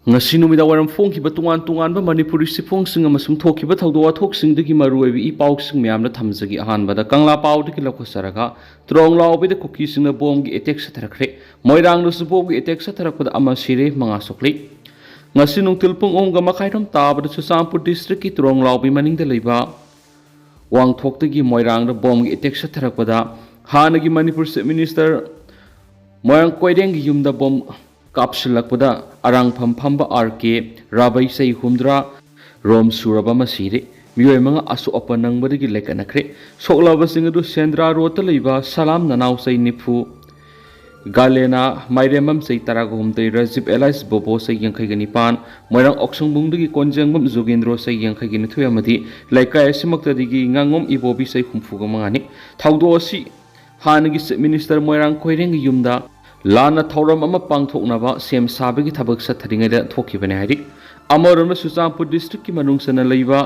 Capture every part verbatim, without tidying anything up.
ꯉꯁꯤ ꯅꯨꯃꯤꯗꯥꯡ ꯋꯥꯏꯔꯝ ꯐꯣꯡꯈꯤꯕ ꯇꯣꯉꯥꯟ ꯇꯣꯉꯥꯟꯕ ꯃꯅꯤꯄꯨꯔꯤ ꯆꯦꯐꯣꯡꯁꯤꯡ ꯑꯃꯁꯨꯡ ꯊꯣꯛꯈꯤꯕ ꯊꯧꯗꯣꯛ ꯋꯥꯊꯣꯛꯁꯤꯡꯗꯒꯤ ꯃꯔꯨꯑꯣꯏꯕ ꯏ ꯄꯥꯎꯁꯤꯡ ꯃꯌꯥꯝꯗ ꯊꯝꯖꯒꯦ꯫ ꯑꯍꯥꯟꯕꯗ ꯀꯪꯂꯥ ꯄꯥꯎꯗꯒꯤ ꯂꯧꯈꯠꯆꯔꯒ, ꯇ꯭ꯔꯣꯡ ꯂꯥꯎꯕꯤꯗ ꯀꯨꯀꯤꯁꯤꯡꯅ ꯕꯣꯝꯒꯤ ꯑꯦꯇꯦꯛ ꯆꯠꯊꯔꯛꯈ꯭ꯔꯦ꯫ ꯃꯣꯏꯔꯥꯡꯗꯁꯨ ꯕꯣꯝꯒꯤ ꯑꯦꯇꯦꯛ ꯆꯠꯊꯔꯛꯄꯗ ꯑꯃ ꯁꯤꯔꯦ, ꯃꯉꯥ ꯁꯣꯛꯂꯤ꯫ ꯉꯁꯤ ꯅꯨꯡꯊꯤꯜ ꯄꯨꯡ ꯑꯍꯨꯝꯒ ꯃꯈꯥꯏ ꯔꯣꯝ ꯇꯥꯕꯗ ꯆꯨꯔꯆꯥꯟꯄꯨꯔ ꯗꯤꯁꯇ꯭ꯔꯤꯛꯀꯤ ꯇ꯭ꯔꯣꯡ ꯂꯥꯎꯕꯤ ꯃꯅꯤꯡꯗ ꯂꯩꯕ ꯋꯥꯡꯊꯣꯛꯇꯒꯤ ꯃꯣꯏꯔꯥꯡꯗ ꯕꯣꯝꯒꯤ ꯑꯦꯇꯦꯛ ꯆꯠꯊꯔꯛꯄꯗ ꯍꯥꯟꯅꯒꯤ ꯃꯅꯤꯄꯨꯔ ꯆꯤꯐ ꯃꯤꯅꯤꯁꯇꯔ ꯃꯣꯏꯔꯥꯡ ꯀꯣꯏꯔꯦꯡꯒꯤ ꯌꯨꯝꯗ ꯕꯣꯝ ꯀꯥꯞꯁꯤꯜꯂꯛꯄꯗ ꯑꯔꯥꯡꯐꯝ ꯐꯝꯕ ꯑꯥꯔ ꯀꯦ ꯔꯥꯕꯩ, ꯆꯍꯤ ꯍꯨꯝꯗ꯭ꯔꯥ ꯔꯣꯝ ꯁꯨꯔꯕ ꯑꯃ ꯁꯤꯔꯦ꯫ ꯃꯤꯑꯣꯏ ꯃꯉꯥ ꯑꯁꯣꯛ ꯑꯄꯟ ꯅꯪꯕꯗꯒꯤ ꯂꯩꯀꯠꯅꯈ꯭ꯔꯦ꯫ ꯁꯣꯛꯂꯕꯁꯤꯡ ꯑꯗꯨ ꯁꯦꯟꯗ꯭ꯔꯥ ꯔꯣꯗꯇ ꯂꯩꯕ ꯁꯂꯥꯝ ꯅꯅꯥꯎ, ꯆꯍꯤ ꯅꯤꯐꯨ, ꯒꯥꯂꯦꯅꯥ ꯃꯥꯏꯔꯦꯝꯕꯝ, ꯆꯍꯤ ꯇꯔꯥꯒ ꯍꯨꯝꯗꯣꯏ, ꯔꯖꯤꯕ ꯑꯦꯂꯥꯏꯁ ꯕꯣꯕꯣ, ꯆꯍꯤ ꯌꯥꯡꯈꯩꯒ ꯅꯤꯄꯥꯟ, ꯃꯣꯏꯔꯥꯡ ꯑꯣꯛꯁꯪꯕꯨꯡꯗꯒꯤ ꯀꯣꯟꯖꯦꯡꯕꯝ ꯖꯣꯒꯦꯟꯗ꯭ꯔꯣ, ꯆꯍꯤ ꯌꯥꯡꯈꯩꯒ ꯅꯤꯊꯣꯏ ꯑꯃꯗꯤ ꯂꯩꯀꯥꯏ ꯑꯁꯤꯃꯛꯇꯗꯒꯤ ꯉꯥꯉꯣꯝ ꯏꯕꯣꯕꯤ, ꯆꯍꯤ ꯍꯨꯝꯐꯨꯒ ꯃꯉꯥꯅꯤ꯫ ꯊꯧꯗꯣꯛ ꯑꯁꯤ ꯍꯥꯟꯅꯒꯤ ꯆꯤꯐ ꯃꯤꯅꯤꯁꯇꯔ ꯃꯣꯏꯔꯥꯡ ꯀꯣꯏꯔꯦꯡꯒꯤ ꯌꯨꯝꯗ ꯂꯥꯟꯅ ꯊꯧꯔꯝ ꯑꯃ ꯄꯥꯡꯊꯣꯛꯅꯕ ꯁꯦꯝ ꯁꯥꯕꯒꯤ ꯊꯕꯛ ꯆꯠꯊꯔꯤꯉꯩꯗ ꯊꯣꯛꯈꯤꯕꯅꯤ ꯍꯥꯏꯔꯤ꯫ ꯑꯃꯔꯣꯝꯗ ꯆꯨꯔꯆꯥꯟꯄꯨꯔ ꯗꯤꯁꯇ꯭ꯔꯤꯛꯀꯤ ꯃꯅꯨꯡ ꯆꯟꯅ ꯂꯩꯕ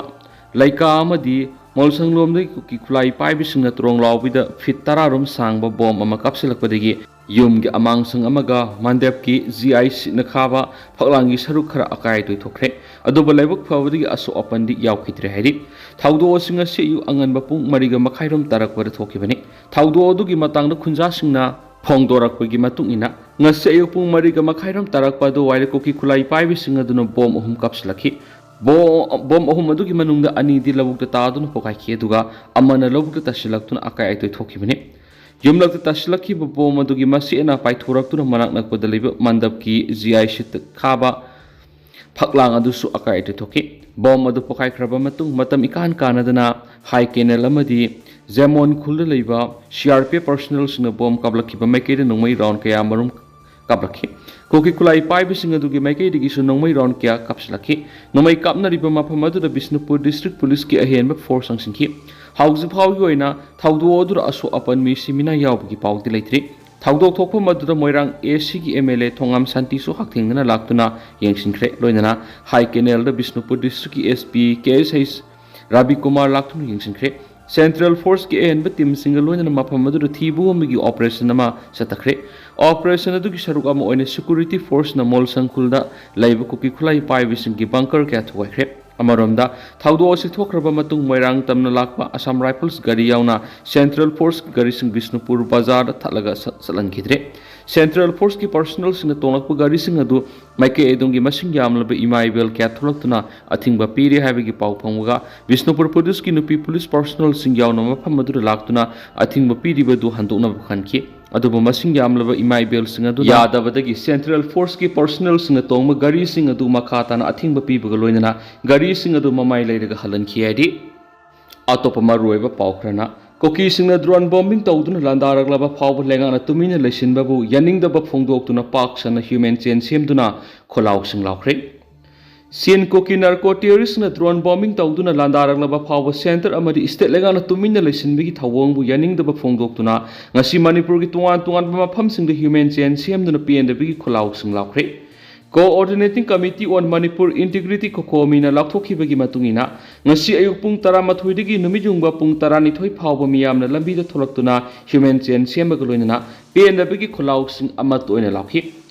ꯂꯩꯀꯥ ꯑꯃꯗꯤ ꯃꯣꯜꯁꯪꯂꯣꯝꯗꯒꯤ ꯀꯨꯀꯤ ꯈꯨꯠꯂꯥꯏ ꯄꯥꯏꯕꯁꯤꯡꯅ ꯇ꯭ꯔꯣꯡ ꯂꯥꯎꯕꯤꯗ ꯐꯤꯠ ꯇꯔꯥ ꯔꯣꯝ ꯁꯥꯡꯕ ꯕꯣꯝ ꯑꯃ ꯀꯥꯞꯁꯤꯜꯂꯛꯄꯗꯒꯤ ꯌꯨꯝꯒꯤ ꯑꯃꯥꯡꯁꯪ ꯑꯃꯒ ꯃꯟꯗꯦꯞꯀꯤ ꯖꯤ ꯑꯥꯏ ꯁꯤꯠꯅ ꯈꯥꯕ ꯐꯛꯂꯥꯡꯒꯤ ꯁꯔꯨꯛ ꯈꯔ ꯑꯀꯥꯏ ꯑꯇꯣꯏ ꯊꯣꯛꯈ꯭ꯔꯦ꯫ ꯑꯗꯨꯕꯨ ꯂꯥꯏꯕꯛ ꯐꯕꯗꯒꯤ ꯑꯁꯣꯛ ꯑꯄꯟꯗꯤ ꯌꯥꯎꯈꯤꯗ꯭ꯔꯦ ꯍꯥꯏꯔꯤ꯫ ꯊꯧꯗꯣꯛ ꯑꯁꯤ ꯉꯁꯤ ꯑꯌꯨꯛ ꯑꯉꯟꯕ ꯄꯨꯡ ꯃꯔꯤꯒ ꯃꯈꯥꯏꯔꯣꯝ ꯇꯥꯔꯛꯄꯗ ꯊꯣꯛꯈꯤꯕꯅꯤ꯫ ꯊꯧꯗꯣꯛ ꯑꯗꯨꯒꯤ ꯃꯇꯥꯡꯗ ꯈꯨꯟꯖꯥꯁꯤꯡꯅ ꯐꯣꯡꯗꯣꯔꯛꯄꯒꯤ ꯃꯇꯨꯡ ꯏꯟꯅ, ꯉꯁꯤ ꯑꯌꯨꯛ ꯄꯨꯡ ꯃꯔꯤꯒ ꯃꯈꯥꯏꯔꯣꯝ ꯇꯥꯔꯛꯄ ꯑꯗꯨꯋꯥꯏꯗ ꯀꯨꯀꯤ ꯈꯨꯠꯂꯥꯏ ꯄꯥꯏꯕꯁꯤꯡ ꯑꯗꯨꯅ ꯕꯣꯝ ꯑꯍꯨꯝ ꯀꯥꯞꯁꯤꯜꯂꯛꯈꯤ꯫ ꯕꯣ-, ꯕꯣꯝ ꯑꯍꯨꯝ ꯑꯗꯨꯒꯤ ꯃꯅꯨꯡꯗ ꯑꯅꯤꯗꯤ ꯂꯧꯕꯨꯛꯇ ꯇꯥꯗꯨꯅ ꯄꯣꯈꯥꯏꯈꯤ, ꯑꯗꯨꯒ ꯑꯃꯅ ꯂꯧꯕꯨꯛꯇ ꯇꯥꯁꯤꯜꯂꯛꯇꯨꯅ ꯑꯀꯥꯏ ꯑꯇꯣꯏ ꯊꯣꯛꯈꯤꯕꯅꯤ꯫ ꯌꯨꯝꯂꯛꯇ ꯇꯥꯁꯤꯜꯂꯛꯈꯤꯕ ꯕꯣꯝ ꯑꯗꯨꯒꯤ ꯃꯆꯦꯠ ꯑꯃ ꯄꯥꯏꯊꯣꯔꯛꯇꯨꯅ ꯃꯅꯥꯛ ꯅꯛꯄꯗ ꯂꯩꯕ ꯃꯟꯗꯞꯀꯤ ꯖꯤ ꯑꯥꯏ ꯁꯤꯠꯇ ꯈꯥꯕ ꯐꯛꯂꯥꯡ ꯑꯗꯨꯁꯨ ꯑꯀꯥꯏ ꯑꯇꯣꯏ ꯊꯣꯛꯈꯤ꯫ ꯕꯣꯝ ꯑꯗꯨ ꯄꯣꯈꯥꯏꯈ꯭ꯔꯕ ꯃꯇꯨꯡ, ꯃꯇꯝ ꯏꯀꯥꯟ ꯀꯥꯟꯅꯗꯅ ꯍꯥꯏ ꯀꯦꯅꯦꯜ ꯑꯃꯗꯤ ꯖꯦꯃꯣꯟ ꯈꯨꯜꯗ ꯂꯩꯕ ꯁꯤ ꯑꯥꯔ ꯄꯤ ꯑꯦꯐ ꯄꯔꯁꯣꯅꯦꯜꯁꯤꯡꯅ ꯕꯣꯝ ꯀꯥꯞꯂꯛꯈꯤꯕ ꯃꯥꯏꯀꯩꯗ ꯅꯣꯡꯃꯩ ꯔꯥꯎꯟ ꯀꯌꯥ ꯃꯔꯨꯝ ꯀꯥꯞꯂꯛꯈꯤ꯫ ꯀꯨꯀꯤ ꯈꯨꯠꯂꯥꯏ ꯄꯥꯏꯕꯁꯤꯡ ꯑꯗꯨꯒꯤ ꯃꯥꯏꯀꯩꯗꯒꯤꯁꯨ ꯅꯣꯡꯃꯩ ꯔꯥꯎꯟ ꯀꯌꯥ ꯀꯥꯞꯁꯤꯜꯂꯛꯈꯤ꯫ ꯅꯣꯡꯃꯩ ꯀꯥꯞꯅꯔꯤꯕ ꯃꯐꯝ ꯑꯗꯨꯗ ꯕꯤꯁꯅꯨꯄꯨꯔ ꯗꯤꯁꯇ꯭ꯔꯤꯛ ꯄꯨꯂꯤꯁꯀꯤ ꯑꯍꯦꯟꯕ ꯐꯣꯔꯁ ꯆꯪꯁꯤꯟꯈꯤ꯫ ꯍꯧꯖꯤꯛ ꯐꯥꯎꯒꯤ ꯑꯣꯏꯅ ꯊꯧꯗꯣꯛ ꯑꯗꯨꯗ ꯑꯁꯣꯛ ꯑꯄꯟ ꯃꯤ ꯁꯤꯃꯤꯅꯥ ꯌꯥꯎꯕꯒꯤ ꯄꯥꯎꯗꯤ ꯂꯩꯇ꯭ꯔꯤ꯫ ꯊꯧꯗꯣꯛ ꯊꯣꯛꯐꯝ ꯑꯗꯨꯗ ꯃꯣꯏꯔꯥꯡ ꯑꯦ ꯁꯤꯒꯤ ꯑꯦꯝ ꯑꯦꯜ ꯑꯦ ꯊꯣꯉꯥꯝ ꯁꯥꯟꯇꯤꯁꯨ ꯍꯛꯊꯦꯡꯅꯅ ꯂꯥꯛꯇꯨꯅ ꯌꯦꯡꯁꯤꯟꯈ꯭ꯔꯦ꯫ ꯂꯣꯏꯅꯅ ꯍꯥꯏ ꯀꯦꯅꯦꯜꯗ ꯕꯤꯁꯅꯨꯄꯨꯔ ꯗꯤꯁꯇ꯭ꯔꯤꯛꯀꯤ ꯑꯦꯁ ꯄꯤ ꯀꯦ ꯑꯦꯁ ꯑꯩꯆ ꯔꯥꯕꯤ ꯀꯨꯃꯥꯔ ꯂꯥꯛꯇꯨꯅ ꯌꯦꯡꯁꯤꯟꯈ꯭ꯔꯦ꯫ Central Forceꯀꯤ ꯑꯍꯦꯟꯕ teamꯁꯤꯡꯒ ꯂꯣꯏꯅꯅ ꯃꯐꯝ ꯑꯗꯨꯗ ꯊꯤꯕ ꯍꯨꯝꯕꯒꯤ operation ꯑꯃ ꯆꯠꯊꯈ꯭ꯔꯦ꯫ Operation ꯑꯗꯨꯒꯤ ꯁꯔꯨꯛ ꯑꯃ ꯑꯣꯏꯅ security forceꯅ ꯃꯣꯜꯁꯪ ꯈꯨꯜꯗ ꯂꯩꯕ ꯀꯨꯀꯤ ꯈꯨꯠꯂꯥꯏ ꯄꯥꯏꯕꯁꯤꯡꯒꯤ bunker ꯀꯌꯥ ꯊꯨꯒꯥꯏꯈ꯭ꯔꯦ꯫ ꯑꯃꯔꯣꯝꯗ, ꯊꯧꯗꯣꯛ ꯑꯁꯤ ꯊꯣꯛꯈ꯭ꯔꯕ ꯃꯇꯨꯡ ꯃꯣꯏꯔꯥꯡ ꯇꯝꯅ ꯂꯥꯛꯄ Assam Rifles ꯒꯥꯔꯤ ꯌꯥꯎꯅ Central Force ꯒꯥꯔꯤꯁꯤꯡ ꯕꯤꯁꯅꯨꯄꯨꯔ ꯕꯖꯥꯔꯗ ꯊꯠꯂꯒ ꯆꯠ-, ꯆꯠꯍꯟꯈꯤꯗ꯭ꯔꯦ꯫ Central Forceꯀꯤ personnelꯁꯤꯡꯅ ꯇꯣꯡꯂꯛꯄ ꯒꯥꯔꯤꯁꯤꯡ ꯑꯗꯨ ꯃꯥꯏꯀꯩ ꯑꯗꯣꯝꯒꯤ ꯃꯁꯤꯡ ꯌꯥꯝꯂꯕ ꯏꯃꯥ ꯏꯕꯦꯜ ꯀꯌꯥ ꯊꯣꯛꯂꯛꯇꯨꯅ ꯑꯊꯤꯡꯕ ꯄꯤꯔꯦ ꯍꯥꯏꯕꯒꯤ ꯄꯥꯎ ꯐꯪꯕꯒ ꯕꯤꯁꯅꯨꯄꯨꯔ policeꯀꯤ ꯅꯨꯄꯤ police personnelꯁꯤꯡ ꯌꯥꯎꯅ ꯃꯐꯝ ꯑꯗꯨꯗ ꯂꯥꯛꯇꯨꯅ ꯑꯊꯤꯡꯕ ꯄꯤꯔꯤꯕꯗꯨ ꯍꯟꯗꯣꯛꯅꯕ ꯈꯟꯈꯤ꯫ ꯑꯗꯨꯕꯨ ꯃꯁꯤꯡ ꯌꯥꯝꯂꯕ ꯏꯃꯥ ꯏꯕꯦꯜꯁꯤꯡ ꯑꯗꯨꯅ ꯌꯥꯗꯕꯗꯒꯤ Central Forceꯀꯤ personnelꯁꯤꯡꯅ ꯇꯣꯡꯕ ꯒꯥꯔꯤꯁꯤꯡ ꯑꯗꯨ ꯃꯈꯥ ꯇꯥꯅ ꯑꯊꯤꯡꯕ ꯄꯤꯕꯒ ꯂꯣꯏꯅꯅ ꯒꯥꯔꯤꯁꯤꯡ ꯑꯗꯨ ꯃꯃꯥꯏ ꯂꯩꯔꯒ ꯍꯜꯍꯟꯈꯤ ꯍꯥꯏꯔꯤ꯫ ꯑꯇꯣꯞꯄ ꯃꯔꯨꯑꯣꯏꯕ ꯄꯥꯎ ꯈꯔꯅ, ꯀꯨꯀꯤꯁꯤꯡꯅ drone bombing ꯇꯧꯗꯨꯅ ꯂꯥꯟꯗꯥꯔꯛꯂꯕ ꯐꯥꯎꯕ ꯂꯩꯉꯥꯛꯅ ꯇꯨꯃꯤꯟꯅ ꯂꯩꯁꯤꯟꯕꯕꯨ ꯌꯥꯅꯤꯡꯗꯕ ꯐꯣꯡꯗꯣꯛꯇꯨꯅ ꯄꯥꯛ ꯁꯟꯅ human chain ꯁꯦꯝꯗꯨꯅ ꯈꯣꯜꯂꯥꯎꯁꯤꯡ ꯂꯥꯎꯈ꯭ꯔꯦ꯫ Chin Kuki narco terroristꯅ drone bombing ꯇꯧꯗꯨꯅ ꯂꯥꯟꯗꯥꯔꯛꯂꯕ ꯐꯥꯎꯕ centre ꯑꯃꯗꯤ state ꯂꯩꯉꯥꯛꯅ ꯇꯨꯃꯤꯟꯅ ꯂꯩꯁꯤꯟꯕꯒꯤ ꯊꯧꯑꯣꯡꯕꯨ ꯌꯥꯅꯤꯡꯗꯕ ꯐꯣꯡꯗꯣꯛꯇꯨꯅ ꯉꯁꯤ ꯃꯅꯤꯄꯨꯔꯒꯤ ꯇꯣꯉꯥꯟ ꯇꯣꯉꯥꯟꯕ ꯃꯐꯝꯁꯤꯡꯗ human chain ꯁꯦꯝꯗꯨꯅ ꯄꯦꯟꯗꯕꯒꯤ ꯈꯣꯜꯂꯥꯎꯁꯤꯡ ꯂꯥꯎꯈ꯭ꯔꯦ꯫ Coordinating Committee on Manipur Integrity, COCOMIꯅ ꯂꯥꯎꯊꯣꯛꯈꯤꯕꯒꯤ ꯃꯇꯨꯡ ꯏꯟꯅ, ꯉꯁꯤ ꯑꯌꯨꯛ ꯄꯨꯡ ꯇꯔꯥꯃꯥꯊꯣꯏꯗꯒꯤ ꯅꯨꯃꯤꯠ ꯌꯨꯡꯕ ꯄꯨꯡ ꯇꯔꯥꯅꯤꯊꯣꯏ ꯐꯥꯎꯕ ꯃꯤꯌꯥꯝꯅ ꯂꯝꯕꯤꯗ ꯊꯣꯛꯂꯛꯇꯨꯅ human chain ꯁꯦꯝꯕꯒ ꯂꯣꯏꯅꯅ ꯄꯦꯟꯗꯕꯒꯤ ꯈꯣꯜꯂꯥꯎꯁꯤꯡ ꯑꯃꯠꯇ ꯑꯣꯏꯅ ꯂꯥꯎꯈꯤ꯫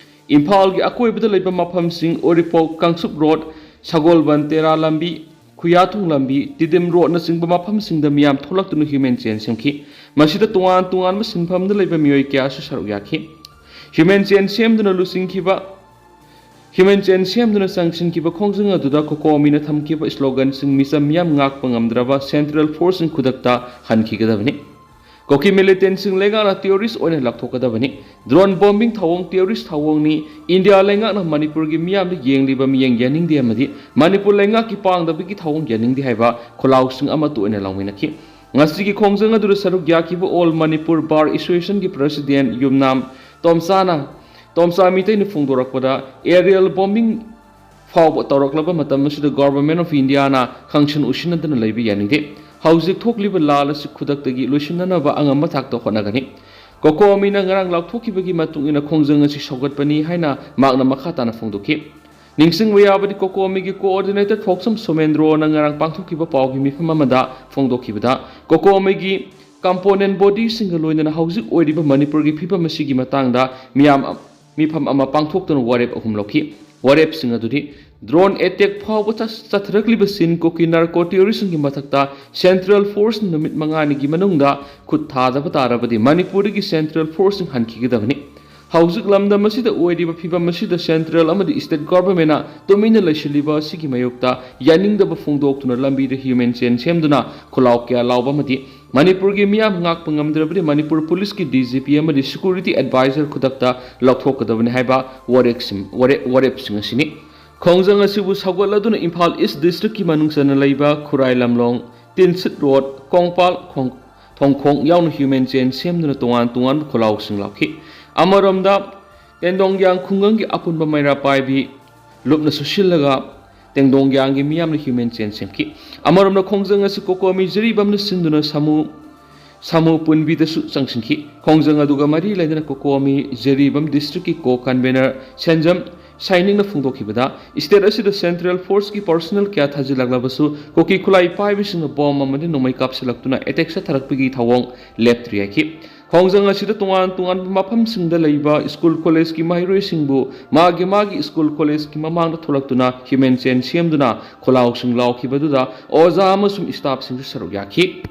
ꯏꯝꯐꯥꯜꯒꯤ ꯑꯀꯣꯏꯕꯗ ꯂꯩꯕ ꯃꯐꯝꯁꯤꯡ, ꯎꯔꯤꯄꯣꯛ, ꯀꯥꯡꯆꯨꯞ ꯔꯣꯗ, ꯁꯒꯣꯜꯕꯟ, ꯇꯦꯔꯥ ꯂꯝꯕꯤ, ꯈꯨꯌꯥꯊꯣꯡ ꯂꯝꯕꯤ, ꯇꯤꯗꯤꯝ ꯔꯣꯗꯅꯆꯤꯡꯕ ꯃꯐꯝꯁꯤꯡꯗ ꯃꯤꯌꯥꯝ ꯊꯣꯛꯂꯛꯇꯨꯅ human chain ꯁꯦꯝꯈꯤ꯫ ꯃꯁꯤꯗ ꯇꯣꯉꯥꯟ ꯇꯣꯉꯥꯟꯕ ꯁꯤꯟꯐꯝꯗ ꯂꯩꯕ ꯃꯤꯑꯣꯏ ꯀꯌꯥꯁꯨ ꯁꯔꯨꯛ ꯌꯥꯈꯤ꯫ Human chain ꯁꯦꯝꯗꯨꯅ ꯂꯨꯆꯤꯡꯈꯤꯕ, human chain ꯁꯦꯝꯗꯨꯅ ꯆꯪꯁꯤꯟꯈꯤꯕ ꯈꯣꯡꯖꯪ ꯑꯗꯨꯗ COCOMIꯅ ꯊꯝꯈꯤꯕ sloganꯁꯤꯡ ꯃꯤꯆꯝ ꯃꯤꯌꯥꯝ ꯉꯥꯛꯄ ꯉꯝꯗ꯭ꯔꯕ Central Forceꯁꯤꯡ ꯈꯨꯗꯛꯇ ꯍꯟꯈꯤꯒꯗꯕꯅꯤ꯫ ꯀꯨꯀꯤ militantꯁꯤꯡ ꯂꯩꯉꯥꯛꯅ terrorist ꯑꯣꯏꯅ ꯂꯥꯎꯊꯣꯛꯀꯗꯕꯅꯤ꯫ Drone bombing ꯊꯧꯑꯣꯡ terrorist ꯊꯧꯑꯣꯡꯅꯤ꯫ ꯏꯟꯗꯤꯌꯥ ꯂꯩꯉꯥꯛꯅ ꯃꯅꯤꯄꯨꯔꯒꯤ ꯃꯤꯌꯥꯝꯗ ꯌꯦꯡꯂꯤꯕ ꯃꯤꯠꯌꯦꯡ ꯌꯥꯅꯤꯡꯗꯦ ꯑꯃꯗꯤ ꯃꯅꯤꯄꯨꯔ ꯂꯩꯉꯥꯛꯀꯤ ꯄꯥꯡꯗꯕꯒꯤ ꯊꯧꯑꯣꯡ ꯌꯥꯅꯤꯡꯗꯦ ꯍꯥꯏꯕ ꯈꯣꯜꯂꯥꯎꯁꯤꯡ ꯑꯃꯠꯇ ꯑꯣꯏꯅ ꯂꯥꯎꯃꯤꯟꯅꯈꯤ꯫ ꯉꯁꯤꯒꯤ ꯈꯣꯡꯖꯪ ꯑꯗꯨꯗ ꯁꯔꯨꯛ ꯌꯥꯈꯤꯕ All Manipur Bar Associationꯒꯤ president ꯌꯨꯝꯅꯥꯝ ꯇꯣꯝꯆꯥꯅ, ꯇꯣꯝꯆꯥ ꯃꯤꯇꯩꯅ ꯐꯣꯡꯗꯣꯔꯛꯄꯗ, aerial bombing ꯐꯥꯎꯕ ꯇꯧꯔꯛꯂꯕ ꯃꯇꯝ ꯑꯁꯤꯗ Government of Indiaꯅ ꯈꯪꯁꯤꯟ ꯎꯁꯤꯟꯅꯗꯅ ꯂꯩꯕ ꯌꯥꯅꯤꯡꯗꯦ꯫ ꯍꯧꯖꯤꯛ ꯊꯣꯛꯂꯤꯕ ꯂꯥꯜ ꯑꯁꯤ ꯈꯨꯗꯛꯇꯒꯤ ꯂꯣꯏꯁꯤꯟꯅꯅꯕ ꯑꯉꯝꯕ ꯊꯥꯛꯇ ꯍꯣꯠꯅꯒꯅꯤ꯫ COCOMIꯅ ꯉꯔꯥꯡ ꯂꯥꯎꯊꯣꯛꯈꯤꯕꯒꯤ ꯃꯇꯨꯡ ꯏꯟꯅ ꯈꯣꯡꯖꯪ ꯑꯁꯤ ꯁꯧꯒꯠꯄꯅꯤ ꯍꯥꯏꯅ ꯃꯍꯥꯛꯅ ꯃꯈꯥ ꯇꯥꯅ ꯐꯣꯡꯗꯣꯛꯈꯤ꯫ ꯅꯤꯡꯁꯤꯡꯕ ꯌꯥꯕꯗꯤ, ꯀꯣꯀꯣꯃꯤꯒꯤ coordinator ꯊꯣꯛꯁꯝ ꯁꯣꯃꯦꯟꯗ꯭ꯔꯣꯅ ꯉꯔꯥꯡ ꯄꯥꯡꯊꯣꯛꯈꯤꯕ ꯄꯥꯎꯒꯤ ꯃꯤꯐꯝ ꯑꯃꯗ ꯐꯣꯡꯗꯣꯛꯈꯤꯕꯗ, ꯀꯣꯀꯣꯃꯤꯒꯤ component bodyꯁꯤꯡꯒ ꯂꯣꯏꯅꯅ ꯍꯧꯖꯤꯛ ꯑꯣꯏꯔꯤꯕ ꯃꯅꯤꯄꯨꯔꯒꯤ ꯐꯤꯕꯝ ꯑꯁꯤꯒꯤ ꯃꯇꯥꯡꯗ ꯃꯤꯌꯥꯝ, ꯃꯤꯐꯝ ꯑꯃ ꯄꯥꯡꯊꯣꯛꯇꯨꯅ ꯋꯥꯔꯦꯞ ꯑꯍꯨꯝ ꯂꯧꯈꯤ꯫ ꯋꯥꯔꯦꯞꯁꯤꯡ ꯑꯗꯨꯗꯤ: drone attack ꯐꯥꯎꯕ ꯆꯠ-, ꯆꯠꯊꯔꯛꯂꯤꯕ ꯁꯤꯟ ꯀꯨꯀꯤ narco terroristꯁꯤꯡꯒꯤ ꯃꯊꯛꯇ central force ꯅꯨꯃꯤꯠ ꯃꯉꯥꯅꯤꯒꯤ ꯃꯅꯨꯡꯗ ꯈꯨꯠ ꯊꯥꯗꯕ ꯇꯥꯔꯕꯗꯤ ꯃꯅꯤꯄꯨꯔꯗꯒꯤ central forceꯁꯤꯡ ꯍꯟꯈꯤꯒꯗꯕꯅꯤ꯫ ꯍꯧꯖꯤꯛ ꯂꯝꯗꯝ ꯑꯁꯤꯗ ꯑꯣꯏꯔꯤꯕ ꯐꯤꯕꯝ ꯑꯁꯤꯗ central ꯑꯃꯗꯤ state governmentꯅ ꯇꯨꯃꯤꯟꯅ ꯂꯩꯁꯤꯜꯂꯤꯕ ꯑꯁꯤꯒꯤ ꯃꯥꯌꯣꯛꯇ ꯌꯥꯅꯤꯡꯗꯕ ꯐꯣꯡꯗꯣꯛꯇꯨꯅ ꯂꯝꯕꯤꯗ human chain ꯁꯦꯝꯗꯨꯅ ꯈꯨꯜꯂꯥꯎ ꯀꯌꯥ ꯂꯥꯎꯕ ꯑꯃꯗꯤ ꯃꯅꯤꯄꯨꯔꯒꯤ ꯃꯤꯌꯥꯝ ꯉꯥꯛꯄ ꯉꯝꯗ꯭ꯔꯕꯗꯤ ꯃꯅꯤꯄꯨꯔ ꯄꯨꯂꯤꯁꯀꯤ DGP ꯑꯃꯗꯤ security advisor ꯈꯨꯗꯛꯇ ꯂꯧꯊꯣꯛꯀꯗꯕꯅꯤ ꯍꯥꯏꯕ ꯋꯥꯔꯦꯞꯁꯤꯡ, ꯋꯥꯔꯦꯞ, ꯋꯥꯔꯦꯞꯁꯤꯡ ꯑꯁꯤꯅꯤ꯫ ꯈꯣꯡꯖꯪ ꯑꯁꯤꯕꯨ ꯁꯧꯒꯠꯂꯗꯨꯅ ꯏꯝꯐꯥꯜ East districtꯀꯤ ꯃꯅꯨꯡ ꯆꯟꯅ ꯂꯩꯕ ꯈꯨꯔꯥꯏ ꯂꯝꯂꯣꯡ, ꯇꯤꯟꯁꯤꯠ ꯔꯣꯗ, ꯀꯣꯡꯄꯥꯜ, ꯈꯣꯡ-, ꯊꯣꯡꯈꯣꯡ ꯌꯥꯎꯅ human chain ꯁꯦꯝꯗꯨꯅ ꯇꯣꯉꯥꯟ ꯇꯣꯉꯥꯟꯕ ꯈꯨꯜꯂꯥꯎꯁꯤꯡ ꯂꯥꯎꯈꯤ꯫ ꯑꯃꯔꯣꯝꯗ, ꯇꯦꯡꯗꯣꯡꯌꯥꯡ ꯈꯨꯡꯒꯪꯒꯤ ꯑꯄꯨꯟꯕ ꯃꯩꯔꯥ ꯄꯥꯏꯕꯤ ꯂꯨꯞꯅ ꯁꯨꯁꯤꯜꯂꯒ ꯇꯦꯡꯗꯣꯡꯌꯥꯡꯒꯤ ꯃꯤꯌꯥꯝꯅ human chain ꯁꯦꯝꯈꯤ꯫ ꯑꯃꯔꯣꯝꯗ, ꯈꯣꯡꯖꯪ ꯑꯁꯤ ꯀꯣꯀꯣꯃꯤ ꯖꯤꯔꯤꯕꯥꯝꯅ ꯁꯤꯟꯗꯨꯅ ꯁꯥꯃꯨ, ꯁꯥꯃꯨ ꯄꯨꯟꯕꯤꯗꯁꯨ ꯆꯪꯁꯤꯟꯈꯤ꯫ ꯈꯣꯡꯖꯪ ꯑꯗꯨꯒ ꯃꯔꯤ ꯂꯩꯅꯅ ꯀꯣꯀꯣꯃꯤ ꯖꯤꯔꯤꯕꯥꯝ districtꯀꯤ co-convener ꯁꯦꯟꯖꯝ ꯁꯥꯏꯅꯤꯡꯅ ꯐꯣꯡꯗꯣꯛꯈꯤꯕꯗ, state ꯑꯁꯤꯗ central forceꯀꯤ personnel ꯀꯌꯥ ꯊꯥꯖꯤꯜꯂꯛꯂꯕꯁꯨ ꯀꯨꯀꯤ ꯈꯨꯠꯂꯥꯏ ꯄꯥꯏꯕꯁꯤꯡꯅ bomb ꯑꯃꯗꯤ ꯅꯣꯡꯃꯩ ꯀꯥꯞꯁꯤꯜꯂꯛꯇꯨꯅ attack ꯆꯠꯊꯔꯛꯄꯒꯤ ꯊꯧꯑꯣꯡ ꯂꯦꯞꯇ꯭ꯔꯤ ꯍꯥꯏꯈꯤ꯫ ꯈꯣꯡꯖꯪ ꯑꯁꯤꯗ ꯇꯣꯉꯥꯟ ꯇꯣꯉꯥꯟꯕ ꯃꯐꯝꯁꯤꯡꯗ ꯂꯩꯕ school collegeꯀꯤ ꯃꯍꯩꯔꯣꯏꯁꯤꯡꯕꯨ ꯃꯥꯒꯤ ꯃꯥꯒꯤ school collegeꯀꯤ ꯃꯃꯥꯡꯗ ꯊꯣꯛꯂꯛꯇꯨꯅ human chain ꯁꯦꯝꯗꯨꯅ ꯈꯨꯜꯂꯥꯎꯁꯤꯡ ꯂꯥꯎꯈꯤꯕꯗꯨꯗ ꯑꯣꯖꯥ ꯑꯃꯁꯨꯡ staffꯁꯤꯡꯁꯨ ꯁꯔꯨꯛ ꯌꯥꯈꯤ꯫